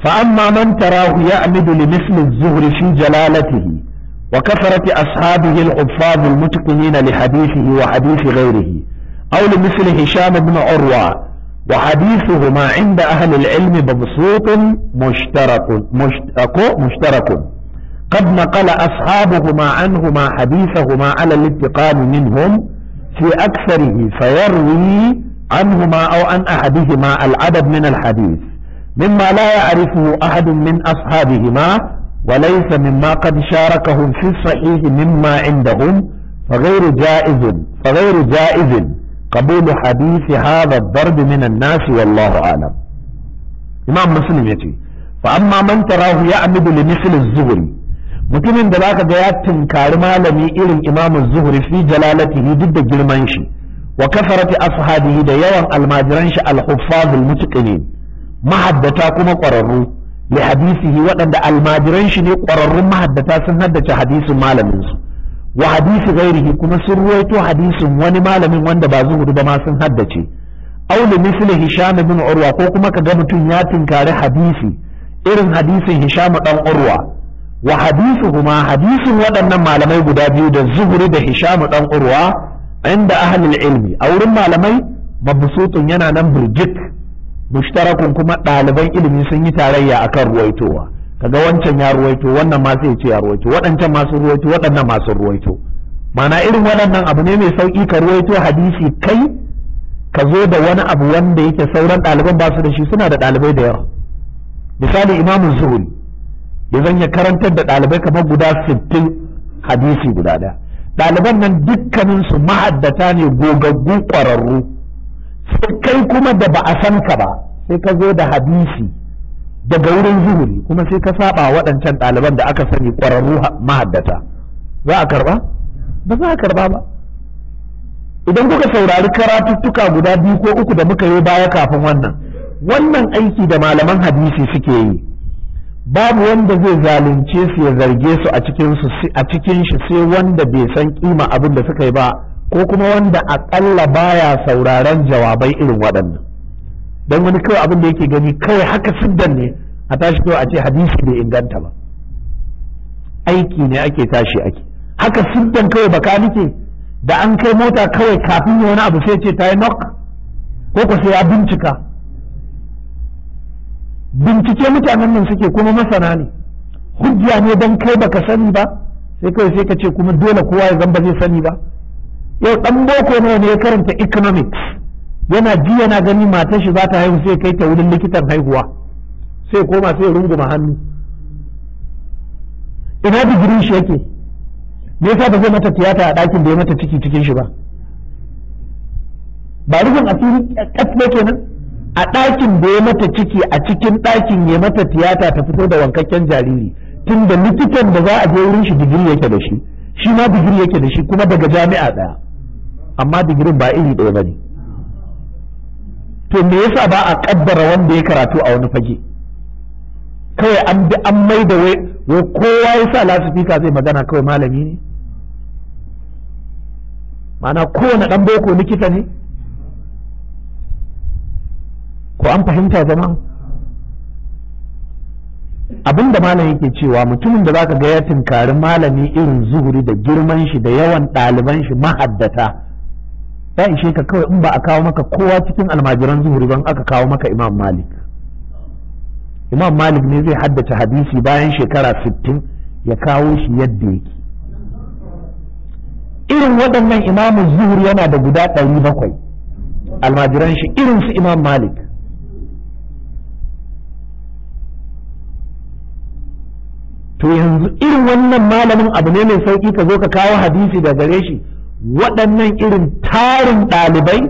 Fa amma man tarahu ya'midu li misli az-zuhri fi jalalatihi wa kasrati ashabihi al-huffaz al-mutqinin li hadithihi wa hadith ghayrihi, aw li misli Hisham ibn Urwa, wa hadithuhuma 'inda ahli al-ilm mabsutun mushtarakun قد نقل أصحابهما عنهما حديثهما على الاتقان منهم في أكثره، فيروي عنهما أو عن أحدهما العدد من الحديث مما لا يعرفه أحد من أصحابهما، وليس مما قد شاركهم في الصحيح مما عندهم، فغير جائز قبول حديث هذا الضرب من الناس، والله أعلم. إمام مسلم يتي فأما من تراه يعمد لمثل الزهري، mutumin da zaka ga ya tunkari malami irin Imam Zuhri fi jalalatihi, duk da girman shi, wa kafarati ashabihi, da yawan almajiran shi al-huffaz al-mutqinin, mahaddata kuma ƙwararru, li hadisihi, waɗanda almajiran shi ne ƙwararrun mahaddata sun haddace hadisin malamin su, wa hadisi ghairihi, kuma sun ruwaito hadisin wani malamin wanda ba Zuhri ba ma sun haddace, aw li misli Hisham ibn Urwa, ko kuma kaga mutum ya tunkari hadisi irin hadisin Hisham dan Urwa, wa hadithuhuma, hadisin waɗannan malamai guda biyu da Zuhri da Hisham dan Urwa, inda ahlul ilmi, a wurin malamai mabsutun, yana nan burjik, mushtarakun, kuma ɗaliban ilimi sun yi tarayya akan ruwaitowa. Kaga wancan ya ruwaito, wannan ma sai ce ya ruwaito, waɗancan ma sun ruwaito, waɗannan ma sun ruwaito. Ma'ana irin waɗannan abu ne mai sauki ka ruwaito hadisi kai Ka zo da wani abu wanda yake sauran ɗaliban ba su da shi, suna da ɗalibai da yawa. Misali, Imamu Zuhuri ya zan ya karantar da ɗalibai kamar guda 60 hadisi guda ɗaya. Ɗaliban nan dukkaninsu mahaddata ne, gogaggu, ƙwararru. Sai kai kuma da ba a san ka ba, sai ka zo da hadisi daga wurin Zuhuri, kuma sai ka saba waɗancan ɗaliban da aka sani ƙwararru mahaddata. Za a karba? Ba za a karba ba. Idan kuka saurari karatuttuka guda biyu ko uku da muka yi baya kafin wannan, wannan aiki da malaman hadisi suke yi, babu wanda zai zalunce su ya zarge su a cikin shi sai wanda bai san kima abin da suka yi ba, ko kuma wanda akalla baya sauraron jawabai irin waɗannan. Don wani kawai abin da yake gani kawai haka siddan ne a tashi kawai a ce hadisi bai inganta ba. Aiki ne ake tashi ake haka siddan kawai, baka nike da an kai mota kawai, kafin ya wani abu sai ce ta yi knock, ko ko sai ya bincika. Bincike mutanen nan suke, kuma masana ne. Hujja ne don kai baka sani ba, sai kawai sai ka ce kuma dole kowa ya zamba zai sani ba? Yau dan boko ne ya karanta economics, yana ji yana gani matar shi za ta haihu, sai kai ta wurin likitan haihuwa, sai koma sai runguma hannu. Ina digirin shi yake? Me yasa ba zai mata tiyata a ɗakin da ya mata ciki cikin shi ba? Ba rufin asiri katse kenan? A ɗakin da ya mata ciki, a cikin ɗakin ya mata tiyata, ta fito da wankakken jariri, tun da likitan da za a je wurin shi digiri yake da shi, shi ma digiri yake da shi, kuma daga jami'a ɗaya, amma digirin ba iri ɗaya ba ne. To me yasa ba a kaddara wanda ya karatu a wani fage? Kawai an bi an mai da wai kowa ya sa lasifika zai magana kawai malami ne. Ma'ana kowane ɗan boko likita ne? Ko an fahimta, jama'a? Abin da malam yake cewa, mutumin da zaka ga ya tunkari malami irin Zuhuri da girman shi da yawan ɗaliban shi mahaddata, ya ishe ka kawai in ba a kawo maka kowa cikin almajiran Zuhuri ban, aka kawo maka Imam Malik. Imam Malik ne zai haddace hadisi bayan shekara 60 ya kawo shi yadda yake. Irin waɗannan Imamu Zuhuri yana da guda 700 almajiran shi irin su Imam Malik. To yanzu irin wannan malamin abu ne mai sauƙi ka zo ka kawo hadisi da gare shi, waɗannan irin tarin ɗalibai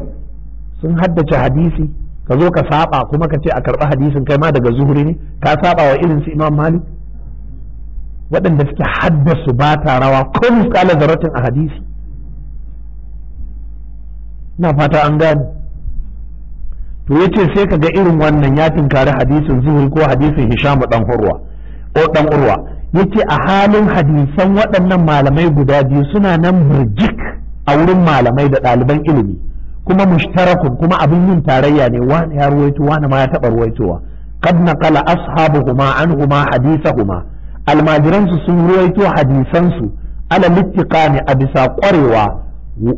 sun haddace hadisi, ka zo ka saba kuma ka ce a karɓi hadisin kai ma daga Zuhuri ne, ka saba wa irin su Imam Malik waɗanda suke haddasu ba ta rawa ko misƙalar zarratin a hadisi. Ina fata an gane. To yace sai ka ga irin wannan ya tinkari hadisin Zuhuri ko hadisin Hisham dan Urwa ko dan Urwa. Yace a halin hadisan waɗannan malamai guda biyu suna nan burjik a wurin malamai da ɗaliban ilimi, kuma mushtarakun, kuma abin yin tarayya ne, wani ya ruwaito, wani ma ya taɓa ruwaitowa. Qad naqala ashabuhuma anhuma hadithahuma, almajiran su sun ruwaito hadisan su, ala littiqani, a bisa ƙwarewa,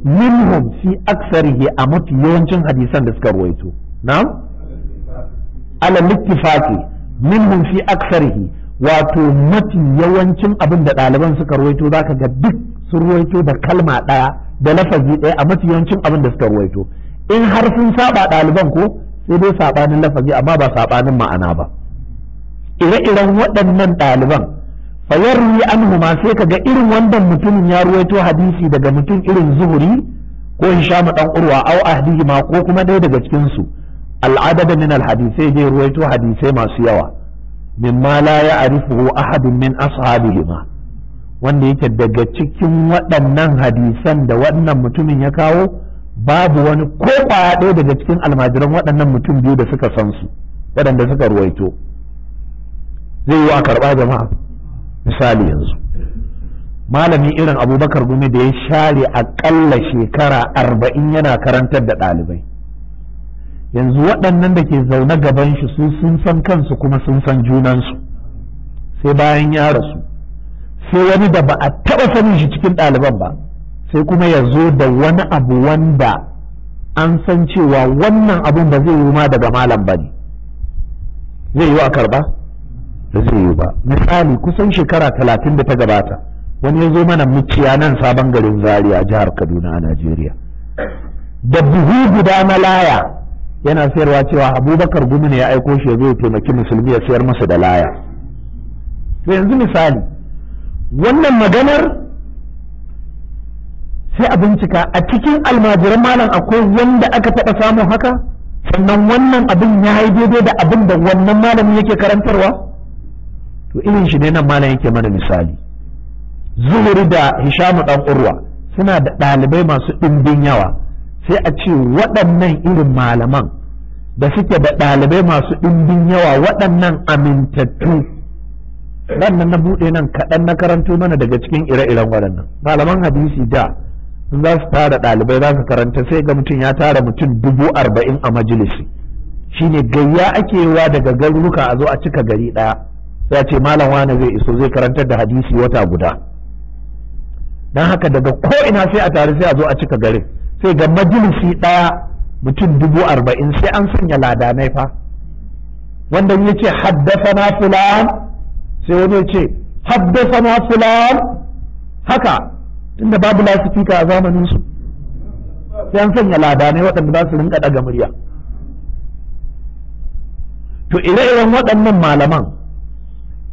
minhum fi aksarihi, a mafi yawancin hadisan da suka ruwaito. Na'am, ala littifaqi minhum fi aksarihi, wato mafi yawancin abin da ɗaliban suka ruwaito zaka ga duk sun ruwaito da kalma ɗaya da lafazi ɗaya a mafi yawancin abin da suka ruwaito. In har sun saba ɗaliban ko, sai dai saɓanin lafazi, amma ba saɓanin ma'ana ba. Ire-iren waɗannan ɗaliban fayarwi anhuma, sai kaga irin wannan mutumin ya ruwaito hadisi daga mutum irin Zuhuri ko Hisham dan Urwa, au ahdihima, ko kuma ɗaya daga cikin su, al'adad min al-hadisai, dai ruwaito hadisai masu yawa, mimma la ya'rifuhu ahadun min ashabihima, wanda yake daga cikin waɗannan hadisan da wannan mutumin ya kawo babu wani ko kwaya ɗaya daga cikin almajiran waɗannan mutum biyu da suka san su, waɗanda suka ruwaito. Zai yi wa karɓa, jama'a? Misali, yanzu malami irin Abubakar Gumi da ya share aƙalla shekara 40 yana karantar da ɗalibai, yanzu waɗannan da ke zaune gaban shi su sun san kansu kuma sun san junansu. Sai bayan ya rasu, sai wani da ba a taɓa sanin shi cikin ɗaliban ba, sai kuma ya zo da wani abu wanda an san cewa wannan abun ba zai yi ma daga malam ba ne. Zai yi wa karba? Ba zai yi ba. Misali, kusan shekara 30 da ta gabata, wani ya zo mana Muciya nan, sabon garin Zaria, jihar Kaduna a Najeriya. Da buhu guda na laya yana sayarwa, cewa Abubakar Gumi ne ya aiko shi ya zo ya taimaki musulmi ya sayar masa da laya. To yanzu misali wannan maganar sai a bincika a cikin almajiran malam akwai wanda aka taɓa samun haka, sannan wannan abin ya yi daidai da abin da wannan malamin yake karantarwa. To irin shi ne nan malam yake mana misali. Zuhuri da Hishamu dan Urwa suna da ɗalibai masu ɗimbin yawa, sai a ce waɗannan irin malaman da suke da ɗalibai masu ɗimbin yawa, waɗannan amintattu. Nan na buɗe nan kaɗan na karanto mana daga cikin ire-iren waɗannan malaman hadisi da in za su tara ɗalibai za su karanta, sai ga mutum ya tara mutum 40,000 a majalisi. Shine gayya ake yiwa daga garuruka a zo a cika gari ɗaya, sai a ce malam wane zai iso zai karantar da hadisi wata guda. Don haka daga ko'ina sai a tare sai a zo a cika garin, sai ga majalisi ɗaya mutum 40,000, sai an sanya ladanai fa, wanda ya ce haddasa fulan, sai wani ya ce haddasa fulan, haka tunda babu lasifika a zamanin su, sai an sanya ladanai waɗanda za su rinka ɗaga murya. To ire-iren waɗannan malaman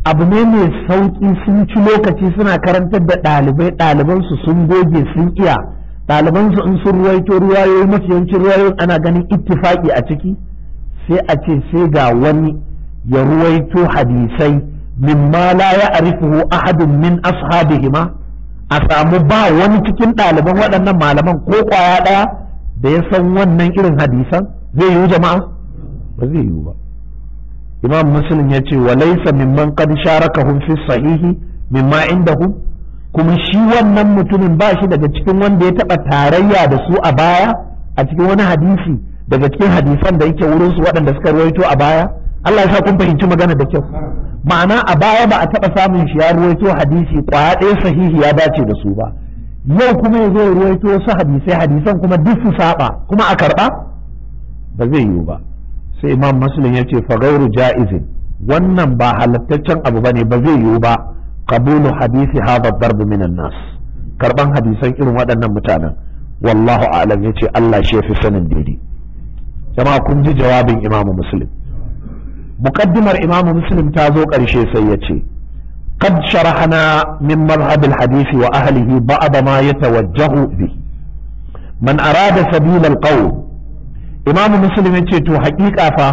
abu ne mai sauƙi, sun ci lokaci suna karantar da ɗalibai, ɗalibansu sun goge sun iya, ɗalibansu in sun ruwaito ruwayoyi, mafi yawancin ruwayoyin ana ganin ittifaki a ciki, sai a ce sai ga wani ya ruwaito hadisai mimma la ya'rifuhu ahadun min ashabihima, a samu ba wani cikin ɗaliban waɗannan malaman ko ƙwaya ɗaya da ya san wannan irin hadisan. Zai yiwu jama'a? Ba zai yiwu ba. Imam Muslim ya ce wa laysa mimman qad sharakahum fi sahihi mimma indahum, kuma shi wannan mutumin ba shi daga cikin wanda ya taɓa tarayya da su a baya a cikin wani hadisi daga cikin hadisan da yake wurin su waɗanda suka ruwaito a baya. Allah ya sa kun fahimci magana da kyau. Ma'ana a baya ba a taɓa samun shi ya ruwaito hadisi ƙwaya ɗaya sahihi ya dace da su ba, yau kuma ya zo ya ruwaito wasu hadisai, hadisan kuma duk su saba, kuma a karɓa ba zai yiwu ba. Sai Imam Muslim ya ce fa ghairu ja'izin, wannan ba halattaccen abu bane, ba zai yiwu ba qabulu hadisi hadha darb min nas, karban hadisan irin waɗannan mutanen. Wallahu a'lam, yace Allah shi yafi sanin daidai. Jama'a kun ji jawabin Imam Muslim. Muqaddimar Imam Muslim ta zo ƙarshe, sai ya ce qad sharahna min madhhab al-hadisi wa ahlihi ba'd ma yatawajjahu bihi man arada sabil al-qawl. Imam Muslim ya ce to haƙiƙa fa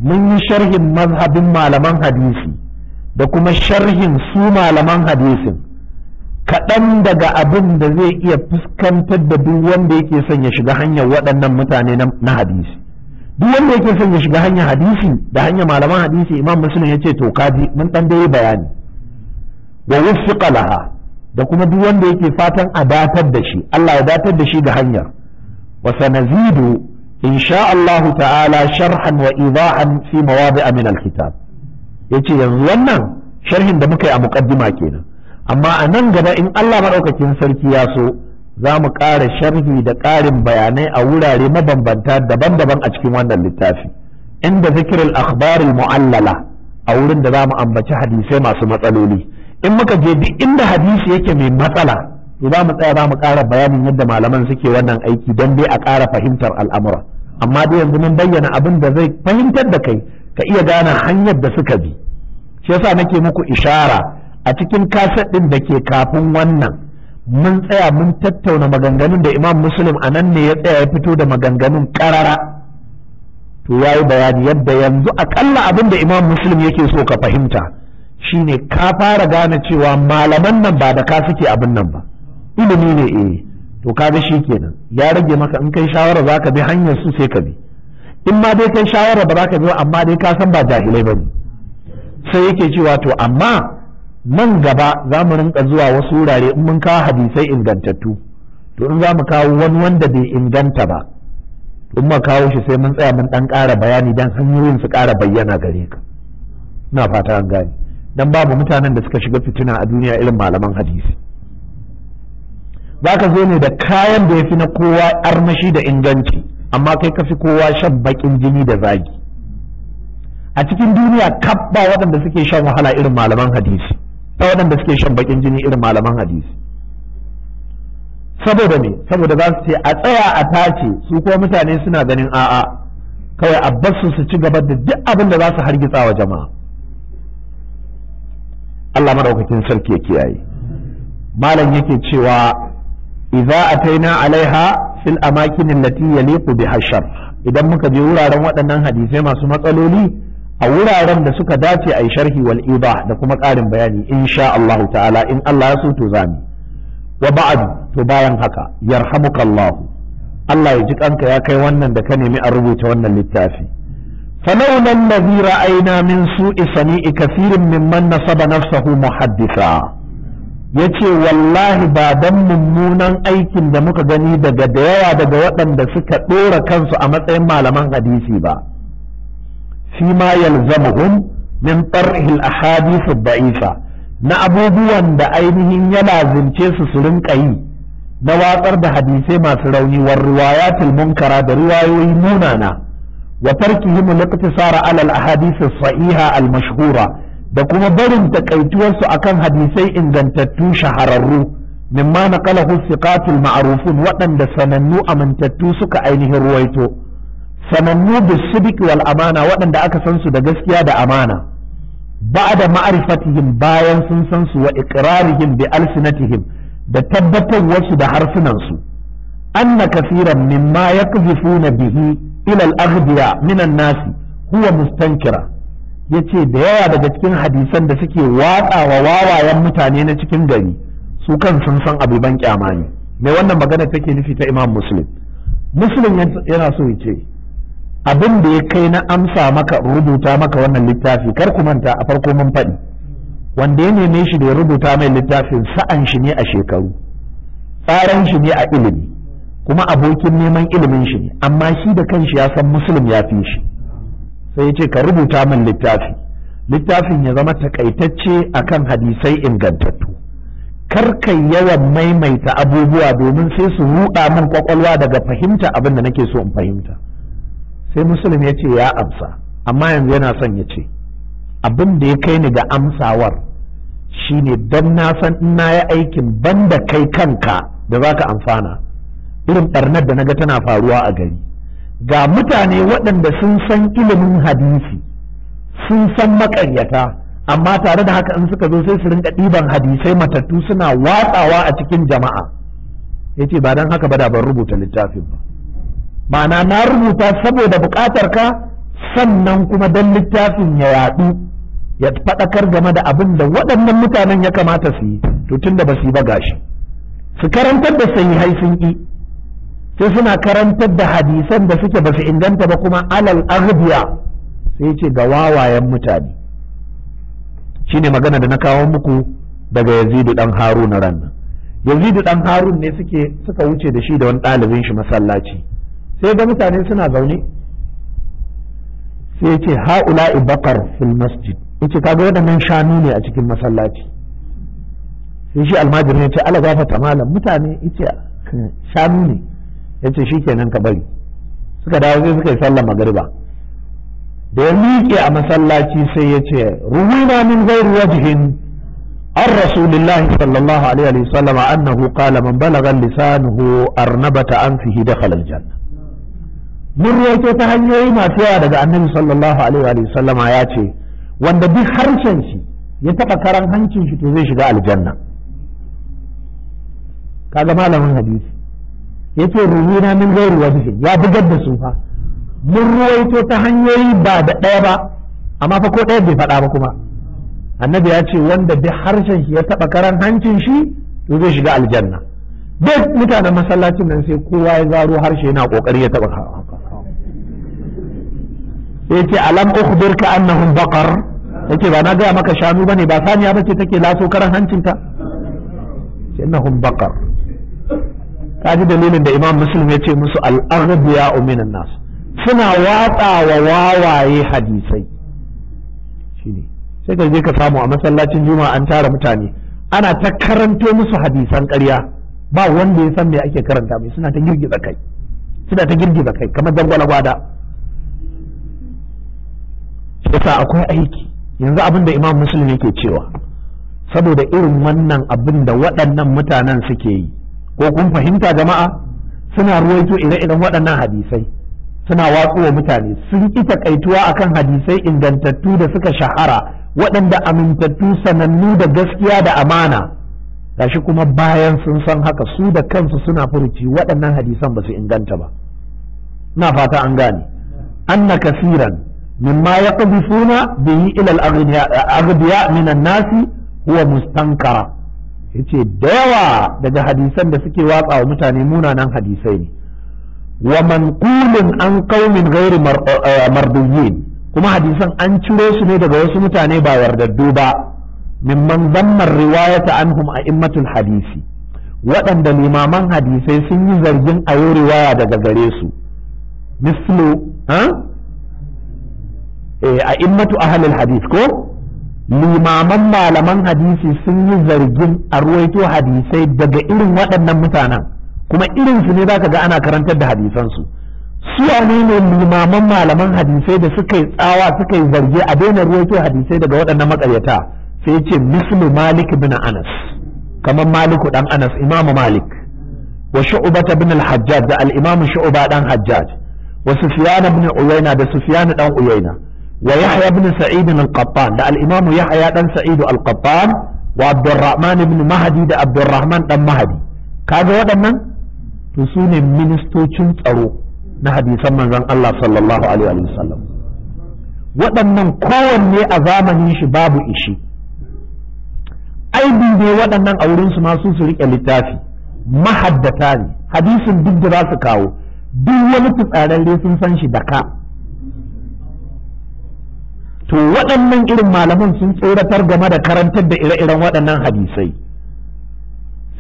mun yi sharhin mazhabin malaman hadisi da kuma sharhin su malaman hadisin kaɗan daga abin da zai iya fuskantar da duk wanda yake son ya shiga hanyar waɗannan mutane na hadisi. Duk wanda yake son ya shiga hanyar hadisi da hanyar malaman hadisi, Imam Muslim ya ce to kaji mun ɗan dai bayani. Wa wuffiqa laha, da kuma duk wanda yake fatan a datar da shi, Allah ya datar da shi ga hanyar. Wa sanazidu insha Allah ta'ala sharhan wa idahan fi mawadi'a min al-kitab. Yace yanzu wannan sharhin da muka yi a muqaddima kenan, amma a nan gaba in Allah madaukakin sarki ya so za mu ƙara sharhi da ƙarin bayanai a wurare mabambanta daban-daban a cikin wannan littafi, inda zikrul akhbar al-mu'allala, a wurin da za mu ambaci hadisai masu matsaloli. In muka je duk inda hadisi yake mai matsala, to za mu tsaya za mu ƙara bayanin yadda malaman suke wannan aiki don dai a ƙara fahimtar al'amura. Amma dai yanzu mun bayyana abin da zai fahimtar da kai ka iya gane hanyar da suka bi. Shi yasa nake muku ishara a cikin kaset ɗin da ke kafin wannan, mun tsaya mun tattauna maganganun da Imam Muslim a nan ne ya tsaya ya fito da maganganun ƙarara. To ya yi bayani yadda yanzu aƙalla abin da Imam Muslim yake so ka fahimta shine ka fara gane cewa malaman nan ba da ka suke abin nan ba, ilimi ne. Eh to kaga kenan ya rage maka, in kai shawara zaka bi hanyar su sai ka bi, in ma dai kai shawara ba zaka bi ba, amma dai ka san ba jahilai bane. Sai yake cewa to amma nan gaba za mu rinka zuwa wasu wurare in mun kawo hadisai ingantattu, to in za mu kawo wani wanda bai inganta ba, in ma kawo shi sai mun tsaya mun dan ƙara bayani dan hanyoyin su ƙara bayyana gare ka. Ina fata an gane. Dan babu mutanen da suka shiga fitina a duniya irin malaman hadisi. Za ka zo ne da kayan da ya fi na kowa armashi da inganci, amma kai ka fi kowa shan baƙin jini da zagi. A cikin duniya kaf ba waɗanda suke shan wahala irin malaman hadisi, ba waɗanda suke shan baƙin jini irin malaman hadisi. Saboda me? Saboda za su ce a tsaya a tace, su kuma mutane suna ganin a'a, kawai a basu su ci gaba da duk abin da za su hargitsa wa jama'a. Allah madaukakin sarki ya kiyaye. Malam yake cewa idza ataina alaiha fil amakin allati yaliqu biha shar, idan muka je wuraren waɗannan hadisai masu matsaloli a wuraren da suka dace a yi sharhi wal idah da kuma ƙarin bayani insha Allah ta'ala, in Allah ya so to zami. Wa ba'd, to bayan haka, yarhamukallah, Allah ya ji kanka ya kai wannan da ka nemi a rubuta wannan littafi. Falawla allazi ra'ayna min su'i sani'i kathirin mimman nasaba nafsahu muhaddisa, yace wallahi ba dan mummunan aikin da muka gani daga da yawa daga waɗanda suka ɗora kansu a matsayin malaman hadisi ba, fi ma yalzamuhum min tarhi al-ahadith ad-da'ifa, na abubuwan da ainihin ya lazimce su su rinka yi na watsar da hadisai masu rauni, war riwayatul munkara da riwayoyi munana, wa tarkihim al-iqtisara ala al-ahadith as-sahiha al-mashhura, da kuma barin takaituwar su akan hadisai ingantattu shahararru, mimma naqalahu thiqatul ma'rufun, waɗanda sanannu amintattu suka ainihin ruwaito, sanannu bis-sidq wal amana, waɗanda aka san su da gaskiya da amana, ba'da ma'rifatihim, bayan sun san su, wa iqrarihim bi alsinatihim, da tabbatar wasu da harsunansu, anna kafiran mimma yakzifuna bihi ila al-aghbiya min an-nas huwa mustankira. Yace da yawa daga cikin hadisan da suke watsawa wawayen mutane na cikin gari, su kan sun san abu ban kyama ne. Me wannan magana take nufi ta Imam Muslim? Muslim yana so yace abin da ya kai na amsa maka rubuta maka wannan littafi, kar ku manta a farko mun faɗi, wanda ya neme shi da ya rubuta mai littafin sa'an shi ne a shekaru, tsaran shi ne a ilimi, kuma abokin neman ilimin shi ne, amma shi da kanshi ya san Muslim ya fi shi. Sai ya ce ka rubuta min littafi, littafin ya zama takaitacce akan hadisai ingantattu, kar kai yawan maimaita abubuwa domin sai su ruɗa min kwakwalwa daga fahimta abin da nake so in fahimta. Sai Muslim ya ce ya amsa, amma yanzu yana son ya ce abin da ya kai ni ga amsawar shine don na san in na yi aikin banda kai kanka da za ka amfana, irin ɓarnar da naga tana faruwa a gari, ga mutane waɗanda sun san ilimin hadisi, sun san maƙaryata, amma tare da haka in suka zo sai su rinka ɗiban hadisai matattu suna watsawa a cikin jama'a. Yace ba don haka ba da ban rubuta littafin ba, ma'ana na rubuta saboda buƙatar ka, sannan kuma don littafin ya yaɗu ya faɗakar game da abin da waɗannan mutanen ya kamata su yi, to tun da ba su yi ba gashi su karantar da sahihai sun ƙi, sai suna karantar da hadisan da suke ba su inganta ba kuma alal aghbiya, sai ce ga wawayen mutane. Shine magana da na kawo muku daga Yazidu dan Harun ran. Yazidu dan Harun ne suka wuce da shi da wani ɗalibin shi masallaci, sai ga mutane suna zaune, sai ce ha'ula'i baqar fil masjid, yace kaga waɗannan shanu ne a cikin masallaci. Sai shi almajirin ya ce ala gafata malam, mutane yace shanu ne, yace shikenan ka bari. Suka dawo sai suka yi sallar magriba, da ya miƙe a masallaci sai ya ce ruwina min ghairi wajhin an rasulillahi sallallahu alaihi wa sallam annahu qala man balagha lisanuhu arnabata anfihi dakhala aljanna. Mun ruwaito ta hanyoyi masu yawa daga annabi sallallahu alaihi wa sallama ya ce wanda duk harshen shi ya taɓa karan hancin shi to zai shiga aljanna. Kaga malamin hadisi yace ruwina min ghairi wajhin, ya bugar da su fa, mun ruwaito ta hanyoyi ba da ɗaya ba, amma fa ko ɗaya bai faɗa ba kuma. Annabi ya ce wanda duk harshen shi ya taɓa karan hancin shi to zai shiga aljanna. Duk mutanen masallacin nan sai kowa ya zaro harshe yana kokari ya taɓa. Sai ce alam ukhbirka annahum baqar, yace ba na gaya maka shanu bane, ba saniya bace take laso karan hancinta, sai innahum baqar. Kaji dalilin da Imam Muslim ya ce musu al-aghbiya minan nas, suna watsa wa wawaye hadisai. Shine sai ka je ka samu a masallacin juma'a an tara mutane ana ta karanto musu hadisan ƙarya, ba wanda ya san me ake karanta mai, suna ta girgiza kai, suna ta girgiza kai kamar dangwala gwada. Yasa akwai aiki yanzu abin da Imam Muslim yake cewa, saboda irin wannan abin da waɗannan mutanen suke yi, Ko kun fahimta jama'a? Suna ruwaito ire-iren waɗannan hadisai, suna watsu wa mutane. Sun ƙi takaituwa akan hadisai ingantattu da suka shahara, waɗanda amintattu sanannu da gaskiya da amana. Gashi kuma bayan sun san haka, su da kansu suna furuci waɗannan hadisan ba su inganta ba. Ina fata an gane. Anna kasiran mimma yaqdhifuna bihi ila al-aghbiya min an-nasi huwa mustankara. Yace da yawa daga hadisan da suke watsa wa mutane munanan hadisai ne. Wa manqulun an qaumin ghairi mardiyyin, kuma hadisan an ciro su ne daga wasu mutane ba yardaddu ba. Mimman zammar riwayata anhum a'immatul hadisi, waɗanda limaman hadisai sun yi zargin a yi riwaya daga gare su. Mislu ha a'immatu ahlul hadis, ko limaman malaman hadisi sun yi zargin a ruwaito hadisai daga irin waɗannan mutanen, kuma irin su ne zaka ga ana karantar da hadisansu. Su ne limaman malaman hadisai da suka yi tsawa suka yi zarge a daina ruwaito hadisai daga waɗannan maƙaryata? Sai ya ce mislu Malik bin Anas, kamar Maliku dan Anas, Imamu Malik, wa Shu'bah bin al-Hajjaj, da al-Imam Shu'bah dan Hajjaj, wa Sufyan ibn Uyayna, da Sufyan dan Uyayna, wa Yahya ibn Sa'id al-Qattan, da al-Imam Yahya dan Sa'id al-Qattan, wa Abdurrahman ibn Mahdi, da Abdurrahman dan Mahdi. Kaga waɗannan to su ne ministocin tsaro na hadisan manzon Allah sallallahu alaihi wa sallam. Waɗannan kowanne a zamanin shi babu ishi aibi ne waɗannan a wurin su masu su riƙe littafi, mahaddata ne. Hadisin duk da za su kawo, duk wani fitsararre sun san shi da ka. To waɗannan irin malaman sun tsoratar game da karantar da ire-iren waɗannan hadisai.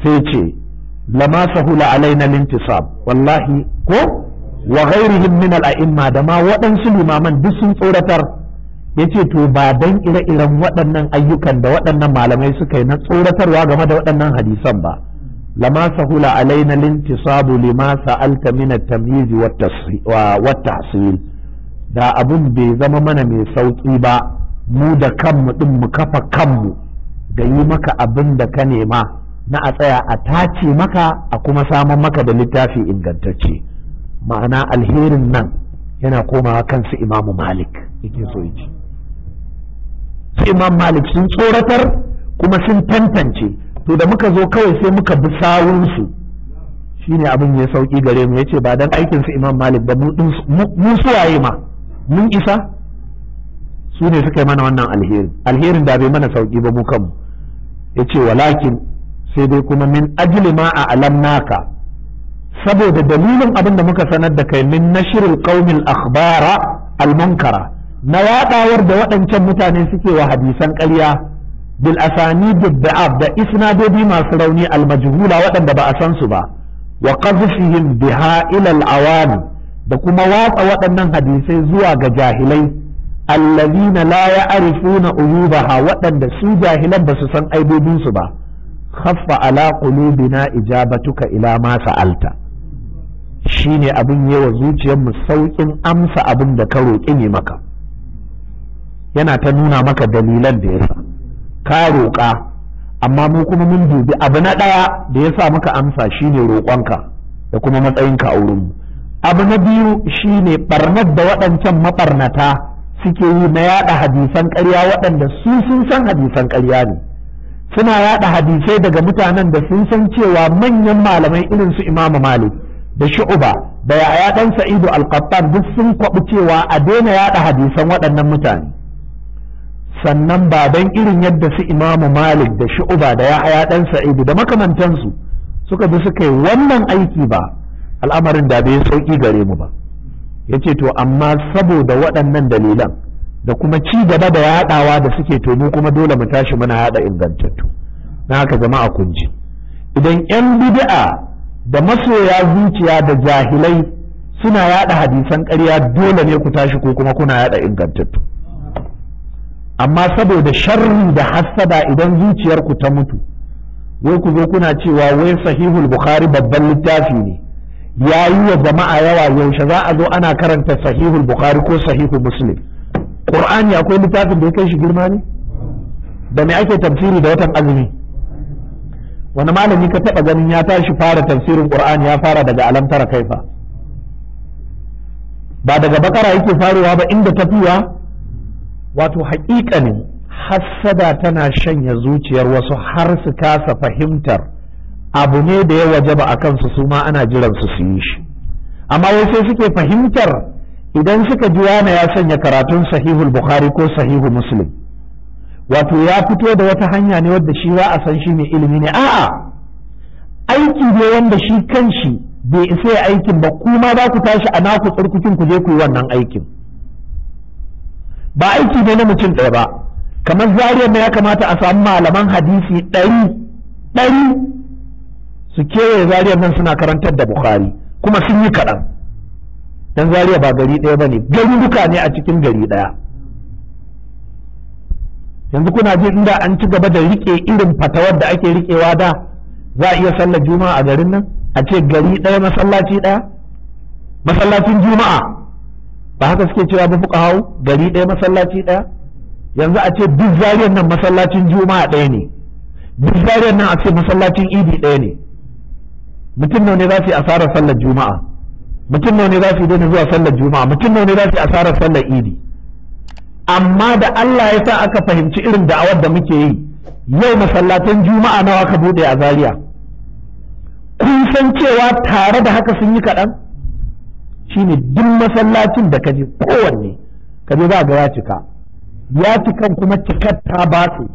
Sai ce lama sahula alaina lintisab wallahi, ko wa ghairihim min al-a'imma, da ma waɗansu limaman duk sun tsoratar. Yace to ba dan ire-iren waɗannan ayyukan da waɗannan malamai suka yi na tsoratarwa game da waɗannan hadisan ba, lama sahula alaina lintisabu lima sa'alta min at-tamyiz wa tahsil, da abun bai zama mana mai sauki ba mu da kanmu din mu kafa kanmu da yi maka abin da ka nema na a tsaya a tace maka a kuma samun maka da littafi ingantacce. Ma'ana alherin nan yana komawa kansu Imamu Malik yake so yace. Su Imam Malik sun tsoratar kuma sun tantance. To da muka zo kawai sai muka bi sawunsu, shine abin ya sauki gare mu. Yace ba dan aikin su Imam Malik ba, mu suwaye ma mun isa? Su ne suka yi mana wannan alherin, alherin da bai mana sauki ba mu kanmu. Yace walakin, sai dai kuma, min ajli ma a alamnaka, saboda dalilin abin da muka sanar da kai, min nashril qaumil akhbara al munkara, na yaɗawar da waɗancan mutane suke wa hadisan ƙarya, bil asanid da'ab, da isnadodi masu rauni, al majhula, waɗanda ba a san su ba, wa qazfihim biha ila al awami, da kuma watsa waɗannan hadisai zuwa ga jahilai, allazina la ya'rifuna uyubaha, waɗanda su jahilan ba su san aibobin su ba, khaffa ala qulubina ijabatuka ila ma sa'alta, shine abin yawa zuciyar mu saukin amsa abin da ka roƙi ne maka. Yana ta nuna maka dalilan da yasa ka roƙa, amma mu kuma mun dubi abu na ɗaya da yasa muka amsa shine roƙonka da kuma matsayinka a wurinmu. Abu na biyu shine barnar da waɗancan maɓarnata suke yi na yaɗa hadisan ƙarya, waɗanda su sun san hadisan ƙarya ne, suna yaɗa hadisai daga mutanen da sun san cewa manyan malamai irin su Imam Malik da Shu'ba da Yahya dan Sa'idu Al-Qattan duk sun kwaɓi cewa a daina yaɗa hadisan waɗannan mutane. Sannan ba dan irin yadda su Imam Malik da Shu'ba da Yahya dan Sa'idu da makamantansu suka bi suka yi wannan aiki ba, al'amarin da bai sauki gare mu ba. Yace to amma saboda waɗannan dalilan da kuma ci gaba da yaɗawa da suke, to mu kuma dole mu tashi muna yaɗa ingantattu. Na haka jama'a kun ji, idan yan bid'a da masoya zuciya da jahilai suna yaɗa hadisan ƙarya, dole ne ku tashi ko kuma kuna yaɗa ingantattu. Amma saboda sharri da hassada, idan zuciyarku ta mutu, wai ku zo kuna cewa wai Sahihul Bukhari babban littafi ne, ya yi wa jama'a yawa, yaushe za a zo ana karanta Sahihul Bukhari ko Sahihu Muslim? Qur'ani akwai littafin da ya kai shi girma ne? Da me ake tafsiri da watan azumi? Wani malami ka taɓa ganin ya tashi fara tafsirin Qur'ani ya fara daga alam tara kaifa? Ba daga bakara yake faruwa ba inda tafiya. Wato haƙiƙanin hassada tana shanya zuciyar wasu har su kasa fahimtar abu ne da ya wajaba a kansu, su ma ana jiran su su yi shi. Amma wai sai suke fahimtar idan suka ji wani ya sanya karatun Sahihul Bukhari ko Sahihu Muslim, wato ya fito da wata hanya ne wadda shi za a san shi mai ilimi ne. A'a, aiki ne wanda shi kanshi bai isa ya aikin ba, kuma za ku tashi a naku tsarkukin ku je ku yi wannan aikin. Ba aiki ne na mutum ɗaya ba. Kamar Zariyar na ya kamata a samu malaman hadisi 100 su kewaye Zariyar nan suna karantar da Bukhari, kuma sun yi kaɗan. Dan Zariya ba gari ɗaya ba ne, garuruka ne a cikin gari ɗaya. Yanzu kuna jin inda an ci gaba da riƙe irin fatawar da ake riƙewa da, za a iya sallar juma'a a garin nan? A ce gari ɗaya masallaci ɗaya, masallacin juma'a, ba haka suke cewa ba fuka hau, gari ɗaya masallaci ɗaya. Yanzu a ce duk Zariyar nan masallacin juma'a ɗaya ne, duk Zariyar nan a ce masallacin idi ɗaya ne, mutum nawa ne za su yi asarar sallar juma'a? Mutum nawa ne za su yi daina zuwa sallar juma'a? Mutum nawa ne za su yi asarar sallar idi? Amma da Allah ya sa aka fahimci irin da'awar da muke yi, yau masallatan juma'a nawa aka bude a Zaria? Kun san cewa tare da haka sun yi kaɗan? Shine duk masallacin da kaje, kowanne kaje za ga ya cika, ya cikan kuma cikar ta batse.